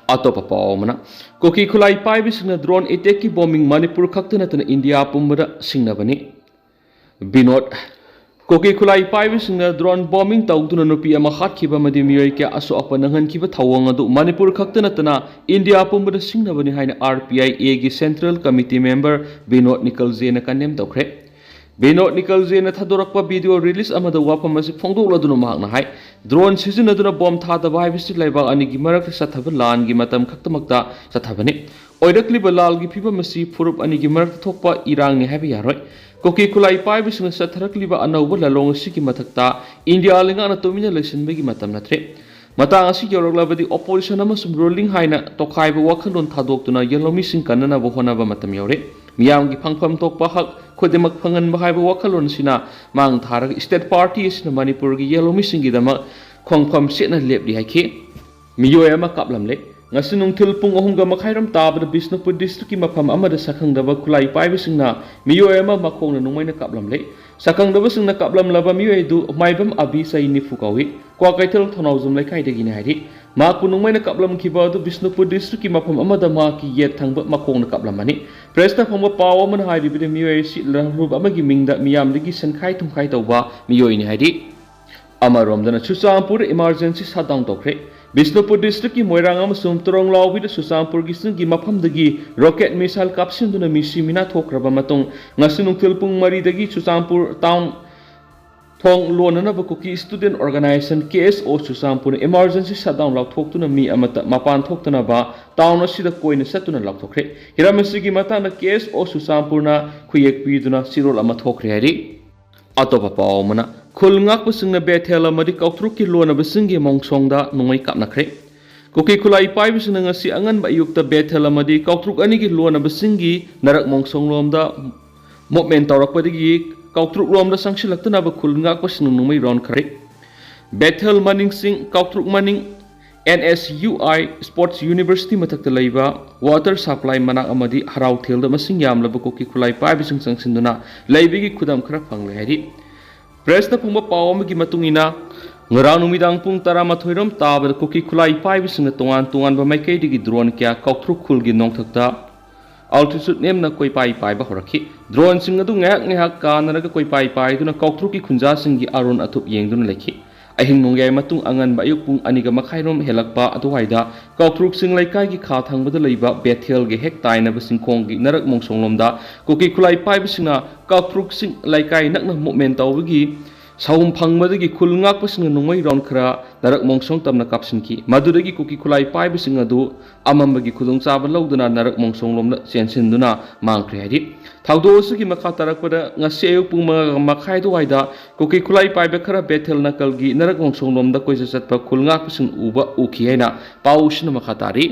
ꯑꯇꯣꯞꯄ ꯄꯥꯎ ꯑꯃꯅ, ꯀꯨꯀꯤ ꯈꯨꯠꯂꯥꯏ ꯄꯥꯏꯕꯁꯤꯡꯅ drone attackꯀꯤ bombing ꯃꯅꯤꯄꯨꯔ ꯈꯛꯇ ꯅꯠꯇꯅ ꯏꯟꯗꯤꯌꯥ ꯄꯨꯝꯕꯗ ꯁꯤꯡꯅꯕꯅꯤ꯫ ꯕꯤꯅꯣꯗ꯫ ꯀꯨꯀꯤ ꯈꯨꯠꯂꯥꯏ ꯄꯥꯏꯕꯁꯤꯡꯅ drone bombing ꯇꯧꯗꯨꯅ ꯅꯨꯄꯤ ꯑꯃ ꯍꯥꯠꯈꯤꯕ ꯑꯃꯗꯤ ꯃꯤꯑꯣꯏ ꯀꯌꯥ ꯑꯁꯣꯛ ꯑꯄꯟ ꯅꯪꯍꯟꯈꯤꯕ ꯊꯧꯑꯣꯡ ꯑꯗꯨ ꯃꯅꯤꯄꯨꯔ ꯈꯛꯇ ꯅꯠꯇꯅ ꯏꯟꯗꯤꯌꯥ ꯄꯨꯝꯕꯗ ꯁꯤꯡꯅꯕꯅꯤ ꯍꯥꯏꯅ RPIAꯒꯤ central committee member Vinod ꯅꯤꯀꯜꯖꯦꯅ condemn ꯇꯧꯈ꯭ꯔꯦ꯫ ꯕꯤꯅꯣꯗ ꯅꯤꯀꯜꯖꯦꯅ ꯊꯥꯗꯣꯔꯛꯄ video release ꯑꯃꯗ ꯋꯥꯐꯝ ꯑꯁꯤ ꯐꯣꯡꯗꯣꯛꯂꯗꯨꯅ ꯃꯍꯥꯛꯅ ꯍꯥꯏ, drone ꯁꯤꯖꯤꯟꯅꯗꯨꯅ bomb ꯊꯥꯗꯕ ꯍꯥꯏꯕꯁꯤ ꯂꯩꯕꯥꯛ ꯑꯅꯤꯒꯤ ꯃꯔꯛꯇ ꯆꯠꯊꯕ ꯂꯥꯟꯒꯤ ꯃꯇꯝ ꯈꯛꯇꯃꯛꯇ ꯆꯠꯊꯕꯅꯤ꯫ ꯑꯣꯏꯔꯛꯂꯤꯕ ꯂꯥꯜꯒꯤ ꯐꯤꯕꯝ ꯑꯁꯤ ꯐꯨꯔꯨꯞ ꯑꯅꯤꯒꯤ ꯃꯔꯛꯇ ꯊꯣꯛꯄ ꯏꯔꯥꯡꯅꯤ ꯍꯥꯏꯕ ꯌꯥꯔꯣꯏ꯫ ꯀꯨꯀꯤ ꯈꯨꯠꯂꯥꯏ ꯄꯥꯏꯕꯁꯤꯡꯅ ꯆꯠꯊꯔꯛꯂꯤꯕ ꯑꯅꯧꯕ ꯂꯥꯂꯣꯡ ꯑꯁꯤꯒꯤ ꯃꯊꯛꯇ ꯏꯟꯗꯤꯌꯥ ꯂꯩꯉꯥꯛꯅ ꯇꯨꯃꯤꯟꯅ ꯂꯩꯁꯤꯟꯕꯒꯤ ꯃꯇꯝ ꯅꯠꯇ꯭ꯔꯦ꯫ ꯃꯇꯥꯡ ꯑꯁꯤ ꯌꯧꯔꯛꯂꯕꯗꯤ opposition ꯑꯃꯁꯨꯡ ruling ꯍꯥꯏꯅ ꯇꯣꯈꯥꯏꯕ ꯋꯥꯈꯜꯂꯣꯟ ꯊꯥꯗꯣꯛꯇꯨꯅ ꯌꯦꯜꯍꯧꯃꯤꯁꯤꯡ ꯀꯟꯅꯅꯕ ꯍꯣꯠꯅꯕ ꯃꯇꯝ ꯌꯧꯔꯦ꯫ ꯃꯤꯌꯥꯝꯒꯤ ꯐꯪꯐꯝ ꯊꯣꯛꯄ ꯍꯛ ꯈꯨꯗꯤꯡꯃꯛ ꯐꯪꯍꯟꯕ ꯍꯥꯏꯕ ꯋꯥꯈꯜꯂꯣꯟ ꯑꯁꯤꯅ ꯃꯥꯡ ꯊꯥꯔꯒ ꯁ꯭ꯇꯦꯠ ꯄꯥꯔꯇꯤ ꯑꯁꯤꯅ ꯃꯅꯤꯄꯨꯔꯒꯤ ꯌꯦꯜꯍꯧꯃꯤꯁꯤꯡꯒꯤꯗꯃꯛ ꯈꯣꯡꯐꯝ ꯁꯦꯠꯅ ꯂꯦꯞꯂꯤ ꯍꯥꯏꯈꯤ꯫ ꯃꯤꯑꯣꯏ ꯑꯃ ꯀꯥꯞꯂꯝꯂꯦ꯫ ꯉꯁꯤ ꯅꯨꯡꯊꯤꯜ ꯄꯨꯡ ꯑꯍꯨꯝꯒ ꯃꯈꯥꯏꯔꯣꯝ ꯇꯥꯕꯗ ꯕꯤꯁꯅꯨꯄꯨꯔ ꯗꯤꯁꯇ꯭ꯔꯤꯛꯀꯤ ꯃꯐꯝ ꯑꯃꯗ ꯁꯛꯈꯪꯗꯕ ꯈꯨꯠꯂꯥꯏ ꯄꯥꯏꯕꯁꯤꯡꯅ ꯃꯤꯑꯣꯏ ꯑꯃ ꯃꯈꯣꯡꯅ ꯅꯣꯡꯃꯩꯅ ꯀꯥꯞꯂꯝꯂꯦ꯫ ꯁꯛꯈꯪꯗꯕꯁꯤꯡꯅ ꯀꯥꯞꯂꯝꯂꯕ ꯃꯤꯑꯣꯏ ꯑꯗꯨ ꯃꯥꯏꯕꯝ ꯑꯕꯤ, ꯆꯍꯤ ꯅꯤꯐꯨ ꯀꯧꯏ꯫ ꯀ꯭ꯋꯥꯀꯩꯊꯦꯜ ꯊꯣꯅꯥꯎꯖꯝ ꯂꯩꯀꯥꯏꯗꯒꯤꯅꯤ ꯍꯥꯏꯔꯤ꯫ ꯃꯍꯥꯛꯄꯨ ꯅꯣꯡꯃꯩꯅ ꯀꯥꯞꯂꯝꯈꯤꯕ ꯑꯗꯨ ꯕꯤꯁꯅꯨꯄꯨꯔ ꯗꯤꯁꯇ꯭ꯔꯤꯛꯀꯤ ꯃꯐꯝ ꯑꯃꯗ ꯃꯍꯥꯛꯀꯤ ꯌꯦꯠ ꯊꯪꯕ ꯃꯈꯣꯡꯅ ꯀꯥꯞꯂꯝꯕꯅꯤ꯫ ꯄ꯭ꯔꯦꯁꯇ ꯐꯪꯕ ꯄꯥꯎ ꯑꯃꯅ ꯍꯥꯏꯔꯤꯕꯗꯤ ꯃꯤꯑꯣꯏ ꯑꯁꯤ ꯂꯝꯂꯨꯞ ꯑꯃꯒꯤ ꯃꯤꯡꯗ ꯃꯤꯌꯥꯝꯗꯒꯤ ꯁꯦꯟꯈꯥꯏ ꯊꯨꯝꯈꯥꯏ ꯇꯧꯕ ꯃꯤꯑꯣꯏꯅꯤ ꯍꯥꯏꯔꯤ꯫ ꯑꯃꯔꯣꯝꯗꯅ ꯆꯨꯔꯆꯥꯟꯄꯨꯔ ꯏꯃꯥꯔꯖꯦꯟꯁꯤ ꯁꯠꯗꯥꯎꯟ ꯇꯧꯈ꯭ꯔꯦ꯫ ꯕꯤꯁꯅꯨꯄꯨꯔ ꯗꯤꯁꯇ꯭ꯔꯤꯛꯀꯤ ꯃꯣꯏꯔꯥꯡ ꯑꯃꯁꯨꯡ ꯇꯣꯔꯣꯡꯂꯥꯎꯕꯤꯗ ꯆꯨꯔꯆꯥꯟꯄꯨꯔꯒꯤ ꯆꯤꯡꯒꯤ ꯃꯐꯝꯗꯒꯤ ꯔꯣꯀꯦꯠ ꯃꯤꯁꯥꯏꯜ ꯀꯥꯞꯁꯤꯟꯗꯨꯅ ꯃꯤ ꯁꯤ ꯃꯤꯅꯥ ꯊꯣꯛꯈ꯭ꯔꯕ ꯃꯇꯨꯡ, ꯉꯁꯤ ꯅꯨꯡꯊꯤꯜ ꯄꯨꯡ ꯃꯔꯤꯗꯒꯤ ꯆꯨꯔꯆꯥꯟꯄꯨꯔ ꯇꯥꯎꯟ ꯊꯣꯡ ꯂꯣꯟꯅꯅꯕ ꯀꯨꯀꯤ ꯁ꯭ꯇꯨꯗꯦꯟꯠ ꯑꯣꯔꯒꯅꯥꯏꯖꯦꯁꯟ, ꯀꯦ ꯑꯦꯁ ꯑꯣ, ꯆꯨꯔꯆꯥꯟꯄꯨꯔꯅ ꯏꯃꯥꯔꯖꯦꯟꯁꯤ ꯁꯠꯗꯥꯎꯟ ꯂꯥꯎꯊꯣꯛꯇꯨꯅ ꯃꯤ ꯑꯃꯠꯇ ꯃꯄꯥꯟ ꯊꯣꯛꯇꯅꯕ ꯇꯥꯎꯟ ꯑꯁꯤꯗ ꯀꯣꯏꯅ ꯆꯠꯇꯨꯅ ꯂꯥꯎꯊꯣꯛꯈ꯭ꯔꯦ꯫ ꯍꯤꯔꯝ ꯑꯁꯤꯒꯤ ꯃꯇꯥꯡꯗ ꯀꯦ ꯑꯦꯁ ꯑꯣ ꯆꯨꯔꯆꯥꯟꯄꯨꯔꯅ ꯈꯨꯌꯦꯛ ꯄꯤꯗꯨꯅ ꯆꯤꯔꯣꯜ ꯑꯃ ꯊꯣꯛꯈ꯭ꯔꯦ ꯍꯥꯏꯔꯤ꯫ ꯑꯇꯣꯞꯄ ꯄꯥꯎ ꯑꯃꯅ, ꯈꯨꯜ ꯉꯥꯛꯄꯁꯤꯡꯅ ꯕꯦꯊꯦꯜ ꯑꯃꯗꯤ ꯀꯥꯎꯇ꯭ꯔꯨꯛꯀꯤ ꯂꯣꯟꯅꯕꯁꯤꯡꯒꯤ ꯃꯣꯡꯁꯣꯡꯗ ꯅꯣꯡꯃꯩ ꯀꯥꯞꯅꯈ꯭ꯔꯦ꯫ ꯀꯨꯀꯤ ꯈꯨꯠꯂꯥꯏ ꯄꯥꯏꯕꯁꯤꯡꯅ ꯉꯁꯤ ꯑꯉꯟꯕ ꯑꯌꯨꯛꯇ ꯕꯦꯊꯦꯜ ꯑꯃꯗꯤ ꯀꯥꯎꯇ꯭ꯔꯨꯛ ꯑꯅꯤꯒꯤ ꯂꯣꯟꯅꯕꯁꯤꯡꯒꯤ ꯅꯔꯛ ꯃꯣꯡꯁꯣꯡꯂꯣꯝꯗ ꯃꯨꯞꯃꯦꯟ ꯇꯧꯔꯛꯄꯗꯒꯤ ꯀꯥꯎꯇ꯭ꯔꯨꯛꯂꯣꯝꯗ ꯆꯪꯁꯤꯜꯂꯛꯇꯅꯕ ꯈꯨꯜ ꯉꯥꯛꯄꯁꯤꯡꯅ ꯅꯣꯡꯃꯩ ꯔꯥꯎꯟ ꯈꯔ ꯕꯦꯊꯦꯜ ꯃꯅꯤꯡꯁꯤꯡ, ꯀꯥꯎꯇ꯭ꯔꯨꯛ ꯃꯅꯤꯡ, N S U I sports university ꯃꯊꯛꯇ ꯂꯩꯕ ꯋꯥꯇꯔ ꯁꯄ꯭ꯂꯥꯏ ꯃꯅꯥꯛ ꯑꯃꯗꯤ ꯍꯔꯥꯎꯊꯦꯜꯗ ꯃꯁꯤꯡ ꯌꯥꯝꯂꯕ ꯀꯨꯀꯤ ꯈꯨꯠꯂꯥꯏ ꯄꯥꯏꯕꯁꯤꯡ ꯆꯪꯁꯤꯟꯗꯨꯅ ꯂꯩꯕꯒꯤ ꯈꯨꯗꯝ ꯈꯔ ꯐꯪꯂꯦ ꯍꯥꯏꯔꯤ꯫ ꯄ꯭ꯔꯦꯁꯇ ꯐꯪꯕ ꯄꯥꯎ ꯑꯃꯒꯤ ꯃꯇꯨꯡ ꯏꯟꯅ, ꯉꯔꯥꯡ ꯅꯨꯃꯤꯗꯥꯡ ꯄꯨꯡ ꯇꯔꯥꯃꯥꯊꯣꯏꯔꯣꯝ ꯇꯥꯕꯗ ꯀꯨꯀꯤ ꯈꯨꯠꯂꯥꯏ ꯄꯥꯏꯕꯁꯤꯡꯅ ꯇꯣꯉꯥꯟ ꯇꯣꯉꯥꯟꯕ ꯃꯥꯏꯀꯩꯗꯒꯤ ꯗ꯭ꯔꯣꯟ ꯀꯌꯥ ꯀꯥꯎꯇ꯭ꯔꯨꯛ ꯈꯨꯜꯒꯤ ꯅꯣꯡꯊꯛꯇ ꯑꯜꯇꯤꯆꯨꯠ ꯅꯦꯝꯅ ꯀꯣꯏꯄꯥꯏ ꯄꯥꯏꯕ ꯍꯧꯔꯛꯈꯤ꯫ ꯗ꯭ꯔꯣꯟꯁꯤꯡ ꯑꯗꯨ ꯉꯥꯏꯍꯥꯛ ꯉꯥꯏꯍꯥꯛ ꯀꯥꯟꯅꯔꯒ ꯀꯣꯏꯄꯥꯏ ꯄꯥꯏꯗꯨꯅ ꯀꯥꯎꯇ꯭ꯔꯨꯛꯀꯤ ꯈꯨꯟꯖꯥꯁꯤꯡꯒꯤ ꯑꯔꯣꯟ ꯑꯊꯨꯞ ꯌꯦꯡꯗꯨꯅ ꯂꯩꯈꯤ꯫ ꯑꯍꯤꯡ ꯅꯣꯡꯌꯥꯏ ꯃꯇꯨꯡ ꯑꯉꯟꯕ ꯑꯌꯨꯛ ꯄꯨꯡ ꯑꯅꯤꯒ ꯃꯈꯥꯏꯔꯣꯝ ꯍꯦꯜꯂꯛꯄ ꯑꯗꯨꯋꯥꯏꯗ ꯀꯥꯎꯇ꯭ꯔꯨꯛꯁꯤꯡ ꯂꯩꯀꯥꯏꯒꯤ ꯈꯥ ꯊꯪꯕꯗ ꯂꯩꯕ ꯕꯦꯊꯦꯜꯒꯤ ꯍꯦꯛ ꯇꯥꯏꯅꯕ ꯆꯤꯡꯈꯣꯡꯒꯤ ꯅꯔꯛ ꯃꯣꯡꯁꯣꯡꯂꯣꯝꯗ ꯀꯨꯀꯤ ꯈꯨꯠꯂꯥꯏ ꯄꯥꯏꯕꯁꯤꯡꯅ ꯀꯥꯎꯇ꯭ꯔꯨꯛꯁꯤꯡ ꯂꯩꯀꯥꯏ ꯅꯛꯅ ꯃꯨꯞꯃꯦꯟ ꯇꯧꯕꯒꯤ ꯁꯥꯎꯝ ꯐꯪꯕꯗꯒꯤ ꯈꯨꯜ ꯉꯥꯛꯄꯁꯤꯡꯅ ꯅꯣꯡꯃꯩ ꯔꯥꯎꯟ ꯈꯔ ꯅꯔꯛ ꯃꯣꯡꯁꯣꯡ ꯇꯝꯅ ꯀꯥꯞꯁꯤꯟꯈꯤ꯫ ꯃꯗꯨꯗꯒꯤ ꯀꯨꯀꯤ ꯈꯨꯠꯂꯥꯏ ꯄꯥꯏꯕꯁꯤꯡ ꯑꯗꯨ ꯑꯃꯝꯕꯒꯤ ꯈꯨꯗꯣꯡꯆꯥꯕ ꯂꯧꯗꯨꯅ ꯅꯔꯛ ꯃꯣꯡꯁꯣꯡꯂꯣꯝꯗ ꯆꯦꯟꯁꯤꯟꯗꯨꯅ ꯃꯥꯡꯈ꯭ꯔꯦ ꯍꯥꯏꯔꯤ꯫ ꯊꯧꯗꯣꯛ ꯑꯁꯤꯒꯤ ꯃꯈꯥ ꯇꯥꯔꯛꯄꯗ ꯉꯁꯤ ꯑꯌꯨꯛ ꯄꯨꯡ ꯃꯉꯥ ꯃꯈꯥꯏ ꯑꯗꯨꯋꯥꯏꯗ ꯀꯨꯀꯤ ꯈꯨꯠꯂꯥꯏ ꯄꯥꯏꯕ ꯈꯔ ꯕꯦꯊꯦꯜ ꯅꯥꯀꯜꯒꯤ ꯅꯔꯛ ꯃꯣꯡꯁꯣꯡꯂꯣꯝꯗ ꯀꯣꯏꯆꯠ ꯆꯠꯄ ꯈꯨꯜ ꯉꯥꯛꯄꯁꯤꯡ ꯎꯕ ꯎꯈꯤ ꯍꯥꯏꯅ ꯄꯥꯎꯁꯤꯅ ꯃꯈꯥ ꯇꯥꯔꯤ꯫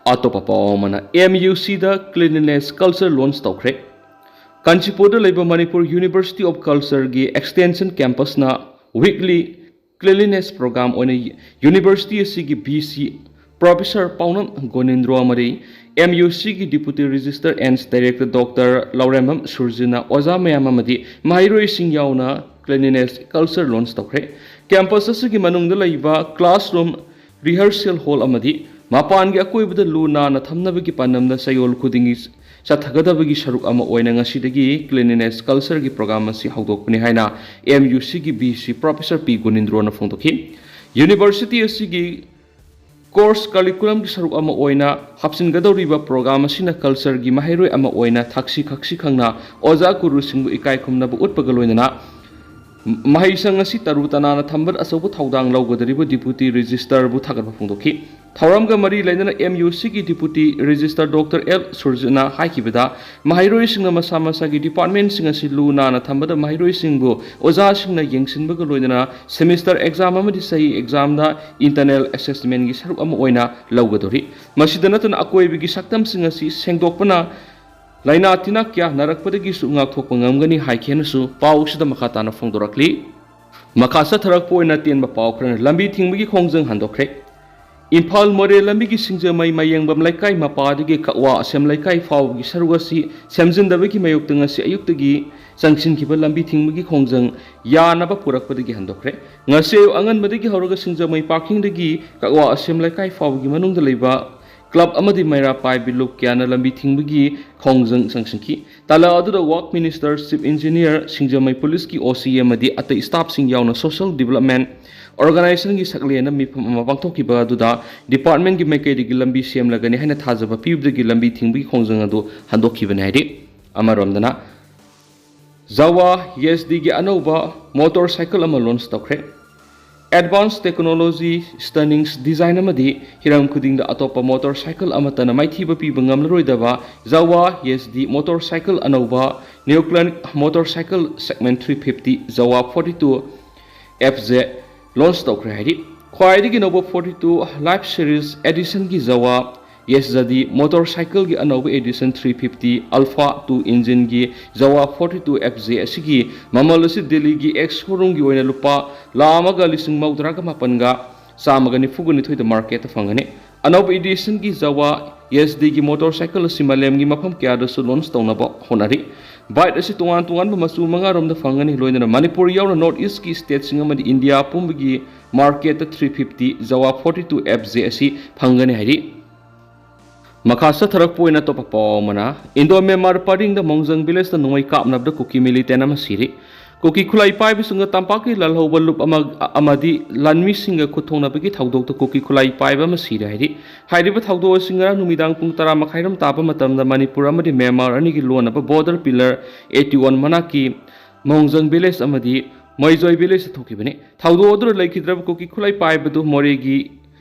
ꯑꯇꯣꯞꯄ ꯄꯥꯎ ꯑꯃꯅ, ꯑꯦꯝ ꯌꯨ ꯁꯤꯗ cleanliness culture launch ꯇꯧꯈ꯭ꯔꯦ꯫ ꯀꯥꯟꯆꯤꯄꯨꯔꯗ ꯂꯩꯕ ꯃꯅꯤꯄꯨꯔ University of Culture ꯒꯤ extension campus ꯅ weekly cleanliness program ꯑꯣꯏꯅ university ꯑꯁꯤꯒꯤ V C Professor ꯄꯥꯎꯅꯝ ꯒꯣꯅꯤꯟꯗ꯭ꯔꯣ ꯑꯃꯗꯤ M U C ꯒꯤ Deputy Registrar and Director Doctor ꯂꯧꯔꯦꯝꯕꯝ ꯁꯨꯔꯖꯤꯅ ꯑꯣꯖꯥ ꯃꯌꯥꯝ ꯑꯃꯗꯤ ꯃꯍꯩꯔꯣꯏꯁꯤꯡ ꯌꯥꯎꯅ cleanliness culture launch ꯇꯧꯈ꯭ꯔꯦ꯫ Campus ꯑꯁꯤꯒꯤ ꯃꯅꯨꯡꯗ ꯂꯩꯕ classroom, rehearsal hall ꯑꯃꯗꯤ ꯃꯄꯥꯟꯒꯤ ꯑꯀꯣꯏꯕꯗ ꯂꯨ ꯅꯥꯟꯅ ꯊꯝꯅꯕꯒꯤ ꯄꯥꯟꯗꯝꯗ ꯆꯌꯣꯜ ꯈꯨꯗꯤꯡꯒꯤ ꯆꯠꯊꯒꯗꯕꯒꯤ ꯁꯔꯨꯛ ꯑꯃ ꯑꯣꯏꯅ ꯉꯁꯤꯗꯒꯤ cleanliness culture ꯒꯤ program ꯑꯁꯤ ꯍꯧꯗꯣꯛꯄꯅꯤ ꯍꯥꯏꯅ M U C ꯒꯤ V C Professor ꯄꯤ ꯒꯣꯅꯤꯟꯗ꯭ꯔꯣꯅ ꯐꯣꯡꯗꯣꯛꯈꯤ꯫ University ꯑꯁꯤꯒꯤ course curriculum ꯒꯤ ꯁꯔꯨꯛ ꯑꯃ ꯑꯣꯏꯅ ꯍꯥꯞꯆꯤꯟꯒꯗꯧꯔꯤꯕ program ꯑꯁꯤꯅ culture ꯒꯤ ꯃꯍꯩꯔꯣꯏ ꯑꯃ ꯑꯣꯏꯅ ꯊꯛꯁꯤ ꯈꯛꯁꯤ ꯈꯪꯅ ꯑꯣꯖꯥ ꯒꯨꯔꯨꯁꯤꯡꯕꯨ ꯏꯀꯥꯏ ꯈꯨꯝꯅꯕ ꯎꯠꯄꯒ ꯂꯣꯏꯅꯅ ꯃꯍꯩꯁꯪ ꯑꯁꯤ ꯇꯔꯨ ꯇꯅꯥꯟꯅ ꯊꯝꯕꯗ ꯑꯆꯧꯕ ꯊꯧꯗꯥꯡ ꯂꯧꯒꯗꯧꯔꯤꯕ Deputy Registrar ꯕꯨ ꯊꯥꯒꯠꯄ ꯐꯣꯡꯗꯣꯛꯈꯤ꯫ ꯊꯧꯔꯝꯒ ꯃꯔꯤ ꯂꯩꯅꯅ M U C ꯒꯤ Deputy Registrar Doctor L ꯁꯨꯔꯖꯤꯠꯅ ꯍꯥꯏꯈꯤꯕꯗ, ꯃꯍꯩꯔꯣꯏꯁꯤꯡꯅ ꯃꯁꯥ ꯃꯁꯥꯒꯤ department ꯁꯤꯡ ꯑꯁꯤ ꯂꯨ ꯅꯥꯟꯅ ꯊꯝꯕꯗ ꯃꯍꯩꯔꯣꯏꯁꯤꯡꯕꯨ ꯑꯣꯖꯥꯁꯤꯡꯅ ꯌꯦꯡꯁꯤꯟꯕꯒ ꯂꯣꯏꯅꯅ semester exam ꯑꯃꯗꯤ ꯆꯍꯤ exam ꯗ internal assessment ꯒꯤ ꯁꯔꯨꯛ ꯑꯃ ꯑꯣꯏꯅ ꯂꯧꯒꯗꯧꯔꯤ꯫ ꯃꯁꯤꯗ ꯅꯠꯇꯅ ꯑꯀꯣꯏꯕꯒꯤ ꯁꯛꯇꯝꯁꯤꯡ ꯑꯁꯤ ꯁꯦꯡꯗꯣꯛꯄꯅ ꯂꯥꯏꯅꯥ ꯇꯤꯟꯅꯥ ꯀꯌꯥ ꯅꯥꯔꯛꯄꯗꯒꯤꯁꯨ ꯉꯥꯛꯊꯣꯛꯄ ꯉꯝꯒꯅꯤ ꯍꯥꯏꯈꯤ ꯍꯥꯏꯅꯁꯨ ꯄꯥꯎ ꯑꯁꯤꯗ ꯃꯈꯥ ꯇꯥꯅ ꯐꯣꯡꯗꯣꯔꯛꯂꯤ꯫ ꯃꯈꯥ ꯆꯠꯊꯔꯛꯄ ꯑꯣꯏꯅ ꯇꯦꯟꯕ ꯄꯥꯎ ꯈꯔꯅ ꯂꯝꯕꯤ ꯊꯤꯡꯕꯒꯤ ꯈꯣꯡꯖꯪ ꯍꯟꯗꯣꯛꯈ꯭ꯔꯦ꯫ ꯏꯝꯐꯥꯜ ꯃꯣꯔꯦ ꯂꯝꯕꯤꯒꯤ ꯁꯤꯡꯖꯃꯩ ꯃꯌꯦꯡꯕꯝ ꯂꯩꯀꯥꯏ ꯃꯄꯥꯗꯒꯤ ꯀꯛꯋꯥ ꯑꯁꯦꯝ ꯂꯩꯀꯥꯏ ꯐꯥꯎꯕꯒꯤ ꯁꯔꯨꯛ ꯑꯁꯤ ꯁꯦꯝꯖꯤꯟꯗꯕꯒꯤ ꯃꯥꯌꯣꯛꯇ ꯉꯁꯤ ꯑꯌꯨꯛꯇꯒꯤ ꯆꯪꯁꯤꯟꯈꯤꯕ ꯂꯝꯕꯤ ꯊꯤꯡꯕꯒꯤ ꯈꯣꯡꯖꯪ ꯌꯥꯅꯕ ꯄꯨꯔꯛꯄꯗꯒꯤ ꯍꯟꯗꯣꯛꯈ꯭ꯔꯦ꯫ ꯉꯁꯤ ꯑꯌꯨꯛ ꯑꯉꯟꯕꯗꯒꯤ ꯍꯧꯔꯒ ꯁꯤꯡꯖꯃꯩ parking ꯗꯒꯤ ꯀꯛꯋꯥ ꯑꯁꯦꯝ ꯂꯩꯀꯥꯏ ꯐꯥꯎꯕꯒꯤ ꯃꯅꯨꯡꯗ ꯂꯩꯕ club ꯑꯃꯗꯤ ꯃꯩꯔꯥ ꯄꯥꯏꯕꯤ ꯂꯨꯞ ꯀꯌꯥꯅ ꯂꯝꯕꯤ ꯊꯤꯡꯕꯒꯤ ꯈꯣꯡꯖꯪ ꯆꯪꯁꯤꯟꯈꯤ꯫ ꯇꯥꯟꯖꯥ ꯑꯗꯨꯗ Work Minister, Chief Engineer, ꯁꯤꯡꯖꯃꯩ police ꯀꯤ O C ꯑꯃꯗꯤ ꯑꯇꯩ staff ꯁꯤꯡ ꯌꯥꯎꯅ social development organization ꯒꯤ ꯁꯛꯂꯦꯟꯅ ꯃꯤꯐꯝ ꯑꯃ ꯄꯥꯡꯊꯣꯛꯈꯤꯕ ꯑꯗꯨꯗ department ꯀꯤ ꯃꯥꯏꯀꯩꯗꯒꯤ ꯂꯝꯕꯤ ꯁꯦꯝꯂꯒꯅꯤ ꯍꯥꯏꯅ ꯊꯥꯖꯕ ꯄꯤꯕꯗꯒꯤ ꯂꯝꯕꯤ ꯊꯤꯡꯕꯒꯤ ꯈꯣꯡꯖꯪ ꯑꯗꯨ ꯍꯟꯗꯣꯛꯈꯤꯕꯅꯤ ꯍꯥꯏꯔꯤ꯫ ꯑꯃꯔꯣꯝꯗꯅ, Jawa S D ꯒꯤ ꯑꯅꯧꯕ motorcycle ꯑꯃ launch ꯇꯧꯈ꯭ꯔꯦ꯫ Advanced technology, stunning design ꯑꯃꯗꯤ ꯍꯤꯔꯝ ꯈꯨꯗꯤꯡꯗ ꯑꯇꯣꯞꯄ motorcycle ꯑꯃꯠꯇꯅ ꯃꯥꯏꯊꯤꯕ ꯄꯤꯕ ꯉꯝꯂꯔꯣꯏꯗꯕ Jawa S D motorcycle ꯑꯅꯧꯕ Neoclonic motorcycle segment three fifty Jawa forty two F Z launch ꯇꯧꯈ꯭ꯔꯦ ꯍꯥꯏꯔꯤ꯫ ꯈ꯭ꯋꯥꯏꯗꯒꯤ ꯅꯧꯕ forty two Life Series edition ꯒꯤ Jawa ꯌꯦꯁ ꯖꯗꯤ ꯃꯣꯇꯣꯔ ꯁꯥꯏꯀꯜꯒꯤ ꯑꯅꯧꯕ edition three fifty Alpha two engine ꯒꯤ Jawa forty two F J ꯑꯁꯤꯒꯤ ꯃꯃꯜ ꯑꯁꯤ ꯗꯦꯜꯂꯤꯒꯤ ꯑꯦꯛꯁ ꯁꯣꯔꯨꯝꯒꯤ ꯑꯣꯏꯅ ꯂꯨꯄꯥ ꯂꯥꯈ ꯑꯃꯒ ꯂꯤꯁꯤꯡ ꯃꯧꯗ꯭ꯔꯥꯒ ꯃꯥꯄꯟꯒ ꯆꯥꯝꯃꯒ ꯅꯤꯐꯨꯒ ꯅꯤꯊꯣꯏꯗ ꯃꯥꯔꯀꯦꯠꯇ ꯐꯪꯒꯅꯤ꯫ ꯑꯅꯧꯕ edition ꯒꯤ Jawa ꯌꯦꯁ ꯗꯤꯒꯤ ꯃꯣꯇꯣꯔ ꯁꯥꯏꯀꯜ ꯑꯁꯤ ꯃꯥꯂꯦꯝꯒꯤ ꯃꯐꯝ ꯀꯌꯥꯗꯁꯨ ꯂꯣꯟꯆ ꯇꯧꯅꯕ ꯍꯣꯠꯅꯔꯤ꯫ ꯕꯥꯏꯛ ꯑꯁꯤ ꯇꯣꯉꯥꯟ ꯇꯣꯉꯥꯟꯕ ꯃꯆꯨ ꯃꯉꯥꯔꯣꯝꯗ ꯐꯪꯒꯅꯤ, ꯂꯣꯏꯅꯅ ꯃꯅꯤꯄꯨꯔ ꯌꯥꯎꯅ North East ꯀꯤ state ꯁꯤꯡ ꯑꯃꯗꯤ ꯏꯟꯗꯤꯌꯥ ꯄꯨꯝꯕꯒꯤ ꯃꯥꯔꯀꯦꯠꯇ three fifty Jawa forty two F J ꯑꯁꯤ ꯐꯪꯒꯅꯤ ꯍꯥꯏꯔꯤ꯫ ꯃꯈꯥ ꯆꯠꯊꯔꯛꯄ ꯑꯣꯏꯅ ꯑꯇꯣꯞꯄ ꯄꯥꯎ ꯑꯃꯅ, ꯏꯟꯗꯣ ꯃ꯭ꯌꯥꯟꯃꯥꯔ ꯄꯔꯤꯡꯗ ꯃꯣꯡꯖꯪ ꯚꯤꯂꯦꯖꯇ ꯅꯣꯡꯃꯩ ꯀꯥꯞꯅꯕꯗ ꯀꯨꯀꯤ ꯃꯤꯂꯤꯇꯦꯟ ꯑꯃ ꯁꯤꯔꯤ꯫ ꯀꯨꯀꯤ ꯈꯨꯠꯂꯥꯏ ꯄꯥꯏꯕꯁꯤꯡꯅ ꯇꯝꯄꯥꯛꯀꯤ ꯂꯥꯜꯍꯧꯕ ꯂꯨꯞ ꯑꯃ ꯑꯃꯗꯤ ꯂꯥꯟꯃꯤꯁꯤꯡꯒ ꯈꯨꯠ ꯊꯣꯛꯅꯕꯒꯤ ꯊꯧꯗꯣꯛꯇ ꯀꯨꯀꯤ ꯈꯨꯠꯂꯥꯏ ꯄꯥꯏꯕ ꯑꯃ ꯁꯤꯔꯦ ꯍꯥꯏꯔꯤ꯫ ꯍꯥꯏꯔꯤꯕ ꯊꯧꯗꯣꯛ ꯑꯁꯤ ꯉꯔꯥꯡ ꯅꯨꯃꯤꯗꯥꯡ ꯄꯨꯡ ꯇꯔꯥ ꯃꯈꯥꯏꯔꯣꯝ ꯇꯥꯕ ꯃꯇꯝꯗ ꯃꯅꯤꯄꯨꯔ ꯑꯃꯗꯤ ꯃ꯭ꯌꯥꯟꯃꯥꯔ ꯑꯅꯤꯒꯤ ꯂꯣꯟꯅꯕ border pillar eighty one ꯃꯅꯥꯛꯀꯤ ꯃꯣꯡꯖꯪ ꯚꯤꯂꯦꯖ ꯑꯃꯗꯤ ꯃꯩꯖꯣꯏ ꯚꯤꯂꯦꯖꯇ ꯊꯣꯛꯈꯤꯕꯅꯤ꯫ ꯊꯧꯗꯣꯛ ꯑꯗꯨꯗ ꯂꯩꯈꯤꯗ꯭ꯔꯕ ꯀꯨꯀꯤ ꯈꯨꯠꯂꯥꯏ ꯄꯥꯏꯕꯗꯨ ꯃꯣꯔꯦꯒꯤ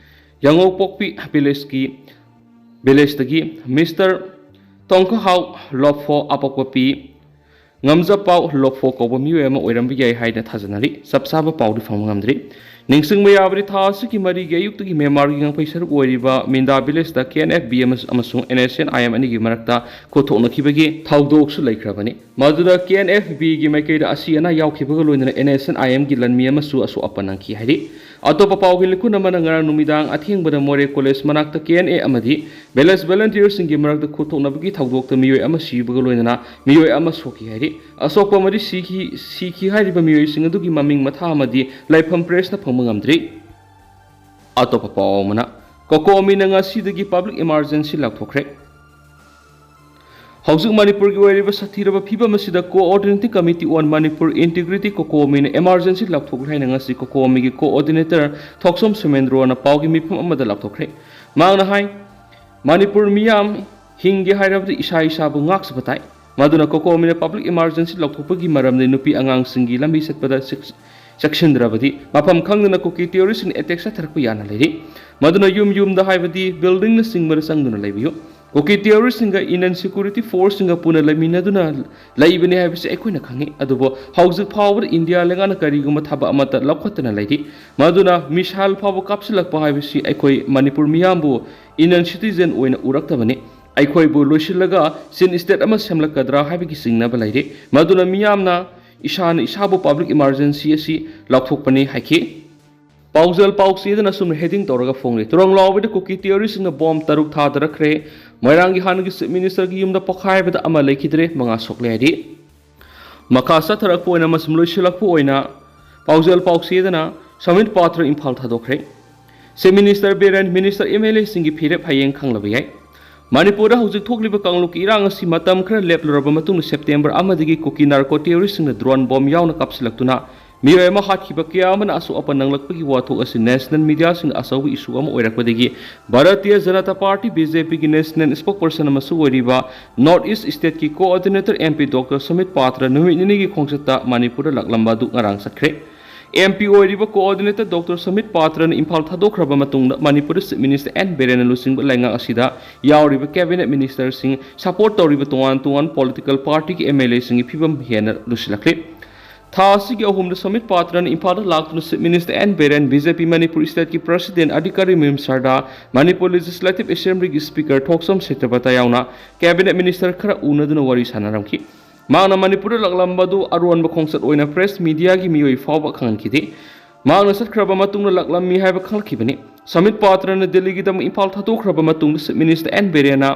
ꯌꯥꯉꯧꯄꯣꯛꯄꯤ ꯚꯤꯂꯦꯖꯀꯤ ꯚꯤꯂꯦꯖꯇꯒꯤ ꯃꯤꯁꯇꯔ ꯇꯣꯡꯈꯍꯥꯎ ꯂꯣꯐꯣ ꯑꯄꯣꯛꯄ ꯄꯤ ꯉꯝꯖꯄꯥꯎ ꯂꯣꯐꯣ ꯀꯧꯕ ꯃꯤꯑꯣꯏ ꯑꯃ ꯑꯣꯏꯔꯝꯕ ꯌꯥꯏ ꯍꯥꯏꯅ ꯊꯥꯖꯅꯔꯤ꯫ ꯆꯞ ꯆꯥꯕ ꯄꯥꯎꯗꯤ ꯐꯪꯕ ꯉꯝꯗ꯭ꯔꯤ꯫ ꯅꯤꯡꯁꯤꯡꯕ ꯌꯥꯕꯗꯤ, ꯊꯥ ꯑꯁꯤꯒꯤ ꯃꯔꯤꯒꯤ ꯑꯌꯨꯛꯇꯒꯤ ꯃ꯭ꯌꯥꯟꯃꯥꯔꯒꯤ ꯉꯥꯡꯐꯩ ꯁꯔꯨꯛ ꯑꯣꯏꯔꯤꯕ ꯃꯤꯟꯗꯥ ꯚꯤꯂꯦꯖꯇ K N F B ꯑꯃꯁꯨꯡ N S N I M ꯑꯅꯤꯒꯤ ꯃꯔꯛꯇ ꯈꯨꯠꯊꯣꯛꯅꯈꯤꯕꯒꯤ ꯊꯧꯗꯣꯛꯁꯨ ꯂꯩꯈ꯭ꯔꯕꯅꯤ꯫ ꯃꯗꯨꯗ K N F B ꯒꯤ ꯃꯥꯏꯀꯩꯗ ꯑꯁꯤ ꯑꯅꯥ ꯌꯥꯎꯈꯤꯕꯒ ꯂꯣꯏꯅꯅ N S N I M ꯒꯤ ꯂꯥꯟꯃꯤ ꯑꯃꯁꯨ ꯑꯁꯣꯛ ꯑꯄꯟ ꯅꯪꯈꯤ ꯍꯥꯏꯔꯤ꯫ ꯑꯇꯣꯞꯄ ꯄꯥꯎꯒꯤ ꯂꯤꯈꯨꯟ ꯑꯃꯅ ꯉꯔꯥꯡ ꯅꯨꯃꯤꯗꯥꯡ ꯑꯊꯦꯡꯕꯗ ꯃꯣꯔꯦ ꯀꯣꯂꯦꯖ ꯃꯅꯥꯛꯇ K N A ꯑꯃꯗꯤ ꯚꯤꯂꯦꯖ ꯚꯣꯂꯨꯟꯇꯤꯌꯔꯁꯤꯡꯒꯤ ꯃꯔꯛꯇ ꯈꯨꯠꯊꯣꯛꯅꯕꯒꯤ ꯊꯧꯗꯣꯛꯇ ꯃꯤꯑꯣꯏ ꯑꯃ ꯁꯤꯕꯒ ꯂꯣꯏꯅꯅ ꯃꯤꯑꯣꯏ ꯑꯃ ꯁꯣꯛꯈꯤ ꯍꯥꯏꯔꯤ꯫ ꯑꯁꯣꯛꯄ ꯑꯃꯗꯤ ꯁꯤꯈꯤ, ꯁꯤꯈꯤ ꯍꯥꯏꯔꯤꯕ ꯃꯤꯑꯣꯏꯁꯤꯡ ꯑꯗꯨꯒꯤ ꯃꯃꯤꯡ ꯃꯊꯥ ꯑꯃꯗꯤ ꯂꯩꯐꯝ ꯄ꯭ꯔꯦꯁꯅ ꯐꯪꯕ ꯉꯝꯗ꯭ꯔꯤ꯫ ꯑꯇꯣꯞꯄ ꯄꯥꯎ ꯑꯃꯅ, ꯀꯣꯀꯣꯃꯤꯅ ꯉꯁꯤꯗꯒꯤ public emergency ꯂꯥꯎꯊꯣꯛꯈ꯭ꯔꯦ꯫ ꯍꯧꯖꯤꯛ ꯃꯅꯤꯄꯨꯔꯒꯤ ꯑꯣꯏꯔꯤꯕ ꯁꯥꯊꯤꯔꯕ ꯐꯤꯕꯝ ꯑꯁꯤꯗ Coordinating Committee on Manipur Integrity, ꯀꯣꯀꯣꯃꯤꯅ emergency ꯂꯥꯎꯊꯣꯛꯂꯦ ꯍꯥꯏꯅ ꯉꯁꯤ ꯀꯣꯀꯣꯃꯤꯒꯤ coordinator ꯊꯣꯛꯆꯣꯝ ꯁꯨꯃꯦꯟꯗ꯭ꯔꯣꯅ ꯄꯥꯎꯒꯤ ꯃꯤꯐꯝ ꯑꯃꯗ ꯂꯥꯎꯊꯣꯛꯈ꯭ꯔꯦ꯫ ꯃꯍꯥꯛꯅ ꯍꯥꯏ, ꯃꯅꯤꯄꯨꯔ ꯃꯤꯌꯥꯝ ꯍꯤꯡꯒꯦ ꯍꯥꯏꯔꯕꯗꯤ ꯏꯁꯥ ꯏꯁꯥꯕꯨ ꯉꯥꯛꯆꯕ ꯇꯥꯏ꯫ ꯃꯗꯨꯅ ꯀꯣꯀꯣꯃꯤꯅ public emergency ꯂꯥꯎꯊꯣꯛꯄꯒꯤ ꯃꯔꯝꯗꯤ ꯅꯨꯄꯤ ꯑꯉꯥꯡꯁꯤꯡꯒꯤ ꯂꯝꯕꯤ ꯆꯠꯄꯗ ꯆꯦꯛ-, ꯆꯦꯛꯁꯤꯟꯗ꯭ꯔꯕꯗꯤ ꯃꯐꯝ ꯈꯪꯗꯅ ꯀꯨꯀꯤ terroristꯁꯤꯡꯅ attack ꯆꯠꯊꯔꯛꯄ ꯌꯥꯅ ꯂꯩꯔꯤ꯫ ꯃꯗꯨꯅ ꯌꯨꯝ ꯌꯨꯝꯗ ꯍꯥꯏꯕꯗꯤ buildingꯅꯆꯤꯡꯕꯗ ꯆꯪꯗꯨꯅ ꯂꯩꯕꯤꯌꯨ꯫ ꯀꯨꯀꯤ ꯇꯦꯔꯣꯔꯤꯁꯁꯤꯡꯒ ꯏꯟꯗꯤꯌꯟ ꯁꯦꯀ꯭ꯌꯨꯔꯤꯇꯤ ꯐꯣꯔꯁꯁꯤꯡꯒ ꯄꯨꯟꯅ ꯂꯩꯃꯤꯟꯅꯗꯨꯅ ꯂꯩꯕꯅꯤ ꯍꯥꯏꯕꯁꯤ ꯑꯩꯈꯣꯏꯅ ꯈꯪꯏ꯫ ꯑꯗꯨꯕꯨ ꯍꯧꯖꯤꯛ ꯐꯥꯎꯕꯗ ꯏꯟꯗꯤꯌꯥ ꯂꯩꯉꯥꯛꯅ ꯀꯔꯤꯒꯨꯝꯕ ꯊꯕꯛ ꯑꯃꯠꯇ ꯂꯧꯈꯠꯇꯅ ꯂꯩꯔꯤ꯫ ꯃꯗꯨꯅ ꯃꯤꯁꯥꯏꯜ ꯐꯥꯎꯕ ꯀꯥꯞꯁꯤꯜꯂꯛꯄ ꯍꯥꯏꯕꯁꯤ ꯑꯩꯈꯣꯏ ꯃꯅꯤꯄꯨꯔ ꯃꯤꯌꯥꯝꯕꯨ ꯏꯟꯗꯤꯌꯟ ꯁꯤꯇꯤꯖꯦꯟ ꯑꯣꯏꯅ ꯎꯔꯛꯇꯕꯅꯤ꯫ ꯑꯩꯈꯣꯏꯕꯨ ꯂꯣꯏꯁꯤꯜꯂꯒ ꯆꯤꯟ ꯁ꯭ꯇꯦꯠ ꯑꯃ ꯁꯦꯝꯂꯛꯀꯗ꯭ꯔꯥ ꯍꯥꯏꯕꯒꯤ ꯆꯤꯡꯅꯕ ꯂꯩꯔꯤ꯫ ꯃꯗꯨꯅ ꯃꯤꯌꯥꯝꯅ ꯏꯁꯥꯅ ꯏꯁꯥꯕꯨ ꯄꯕ꯭ꯂꯤꯛ ꯏꯃꯥꯔꯖꯦꯟꯁꯤ ꯑꯁꯤ ꯂꯥꯎꯊꯣꯛꯄꯅꯤ ꯍꯥꯏꯈꯤ꯫ ꯄꯥꯎꯖꯦꯜ ꯄꯥꯎꯆꯦꯗꯅ ꯑꯁꯨꯝꯅ ꯍꯦꯗꯤꯡ ꯇꯧꯔꯒ ꯐꯣꯡꯂꯤ꯫ ꯇꯨꯔꯪꯂꯥꯎꯕꯤꯗ ꯀꯨꯀꯤ ꯇꯦꯔꯣꯔꯤꯁꯁꯤꯡꯅ ꯕꯣꯝ ꯇꯔꯨꯛ ꯊꯥꯗꯔꯛꯈ꯭ꯔꯦ꯫ ꯃꯣꯏꯔꯥꯡꯒꯤ ꯍꯥꯟꯅꯒꯤ ꯆꯤꯐ ꯃꯤꯅꯤꯁꯇꯔꯒꯤ ꯌꯨꯝꯗ ꯄꯣꯈꯥꯏꯕꯗ ꯑꯃ ꯂꯩꯈꯤꯗ꯭ꯔꯦ, ꯃꯉꯥ ꯁꯣꯛꯂꯦ ꯍꯥꯏꯔꯤ꯫ ꯃꯈꯥ ꯆꯠꯊꯔꯛꯄ ꯑꯣꯏꯅ ꯑꯃꯁꯨꯡ ꯂꯣꯏꯁꯤꯜꯂꯛꯄ ꯑꯣꯏꯅ ꯄꯥꯎꯖꯦꯜ ꯄꯥꯎꯆꯦꯗꯅ ꯁꯃꯤꯠ ꯄꯥꯇ꯭ꯔ ꯏꯝꯐꯥꯜ ꯊꯥꯗꯣꯛꯈ꯭ꯔꯦ꯫ Chief minister Biren, minister, M L ꯑꯦꯁꯤꯡꯒꯤ ꯐꯤꯔꯦꯞ ꯍꯌꯦꯡ ꯈꯪꯂꯕ ꯌꯥꯏ꯫ ꯃꯅꯤꯄꯨꯔꯗ ꯍꯧꯖꯤꯛ ꯊꯣꯛꯂꯤꯕ ꯀꯥꯡꯂꯨꯞꯀꯤ ꯏꯔꯥꯡ ꯑꯁꯤ ꯃꯇꯝ ꯈꯔ ꯂꯦꯞꯂꯨꯔꯕ ꯃꯇꯨꯡꯗ ꯁꯦꯞꯇꯦꯝꯕꯔ ꯑꯃꯗꯒꯤ ꯀꯨꯀꯤ ꯅꯥꯔꯀꯣ ꯇꯦꯔꯣꯔꯤꯁꯁꯤꯡꯅ ꯗ꯭ꯔꯣꯟ ꯕꯣꯝ ꯌꯥꯎꯅ ꯀꯥꯞꯁꯤꯜꯂꯛꯇꯨꯅ ꯃꯤꯑꯣꯏ ꯑꯃ ꯍꯥꯠꯈꯤꯕ ꯀꯌꯥ ꯑꯃꯅ ꯑꯁꯣꯛ ꯑꯄꯟ ꯅꯪꯂꯛꯄꯒꯤ ꯋꯥꯊꯣꯛ ꯑꯁꯤ ꯅꯦꯁꯅꯦꯜ ꯃꯤꯗꯤꯌꯥꯁꯤꯡꯗ ꯑꯆꯧꯕ ꯏꯁꯨ ꯑꯃ ꯑꯣꯏꯔꯛꯄꯗꯒꯤ Bharatiya Janata party, B J ꯄꯤꯒꯤ ꯅꯦꯁꯅꯦꯜ ꯁ꯭ꯄꯣꯛꯄꯔꯁꯟ ꯑꯃꯁꯨ ꯑꯣꯏꯔꯤꯕ ꯅꯣꯔꯠ ꯏꯁ ꯁ꯭ꯇꯦꯠꯀꯤ coordinator M P doctor submit ꯄꯥꯇ꯭ꯔ ꯅꯨꯃꯤꯠ ꯅꯤꯅꯤꯒꯤ ꯈꯣꯡꯆꯠꯇ ꯃꯅꯤꯄꯨꯔꯗ ꯂꯥꯛꯂꯝꯕ ꯑꯗꯨ ꯉꯔꯥꯡ ꯆꯠꯈ꯭ꯔꯦ꯫ ꯑꯦꯝ ꯄꯤ ꯑꯣꯏꯔꯤꯕ ꯀꯣꯑꯣꯔꯗꯤꯅꯦꯇꯔ ꯗꯣꯛꯇꯔ ꯁꯃꯤꯠ ꯄꯥꯇ꯭ꯔꯅ ꯏꯝꯐꯥꯜ ꯊꯥꯗꯣꯛꯈ꯭ꯔꯕ ꯃꯇꯨꯡꯗ ꯃꯅꯤꯄꯨꯔꯗ ꯆꯤꯐ ꯃꯤꯅꯤꯁꯇꯔ ꯑꯦꯟ ꯕꯤꯔꯦꯟꯅ ꯂꯨꯆꯤꯡꯕ ꯂꯩꯉꯥꯛ ꯑꯁꯤꯗ ꯌꯥꯎꯔꯤꯕ ꯀꯦꯕꯤꯅꯦꯠ ꯃꯤꯅꯤꯁꯇꯔꯁꯤꯡ, ꯁꯄꯣꯔꯠ ꯇꯧꯔꯤꯕ ꯇꯣꯉꯥꯟ ꯇꯣꯉꯥꯟꯕ ꯄꯣꯂꯤꯇꯤꯀꯦꯜ ꯄꯥꯔꯇꯤꯒꯤ ꯑꯦꯝ ꯑꯦꯜ ꯑꯦꯁꯤꯡꯒꯤ ꯐꯤꯕꯝ ꯍꯦꯟꯅ ꯂꯨꯁꯤꯜꯂꯛꯂꯤ꯫ ꯊꯥ ꯑꯁꯤꯒꯤ ꯑꯍꯨꯝꯗ ꯁꯃꯤꯠ ꯄꯥꯇ꯭ꯔꯅ ꯏꯝꯐꯥꯜꯗ ꯂꯥꯛꯇꯨꯅ chief minister N Biren, B J P Manipur ꯁ꯭ꯇꯦꯠꯀꯤ president Adhikarimayum Sharda, Manipur legislative ꯑꯦꯁꯦꯝꯕ꯭ꯂꯤꯒꯤ ꯁ꯭ꯄꯤꯀꯔ ꯊꯣꯛꯆꯣꯝ ꯁꯇ꯭ꯌꯕ꯭ꯔꯇ ꯌꯥꯎꯅ ꯀꯦꯕꯤꯅꯦꯠ ꯃꯤꯅꯤꯁꯇꯔ ꯈꯔ ꯎꯅꯗꯨꯅ ꯋꯥꯔꯤ ꯁꯥꯟꯅꯔꯝꯈꯤ꯫ ꯃꯍꯥꯛꯅ ꯃꯅꯤꯄꯨꯔꯗ ꯂꯥꯛꯂꯝꯕꯗꯨ ꯑꯔꯣꯟꯕ ꯈꯣꯡꯆꯠ ꯑꯣꯏꯅ ꯄ꯭ꯔꯦꯁ ꯃꯤꯗꯤꯌꯥꯒꯤ ꯃꯤꯑꯣꯏ ꯐꯥꯎꯕ ꯈꯪꯍꯟꯈꯤꯗꯦ꯫ ꯃꯍꯥꯛꯅ ꯆꯠꯈ꯭ꯔꯕ ꯃꯇꯨꯡꯗ ꯂꯥꯛꯂꯝꯃꯤ ꯍꯥꯏꯕ ꯈꯪꯂꯛꯈꯤꯕꯅꯤ꯫ ꯁꯃꯤꯠ ꯄꯥꯇ꯭ꯔꯅ ꯗꯤꯜꯂꯤꯒꯤꯗꯃꯛ ꯏꯝꯐꯥꯜ ꯊꯥꯗꯣꯛꯈ꯭ꯔꯕ ꯃꯇꯨꯡꯗ ꯆꯤꯐ ꯃꯤꯅꯤꯁꯇꯔ ꯑꯦꯟ ꯕꯤꯔꯦꯟꯅ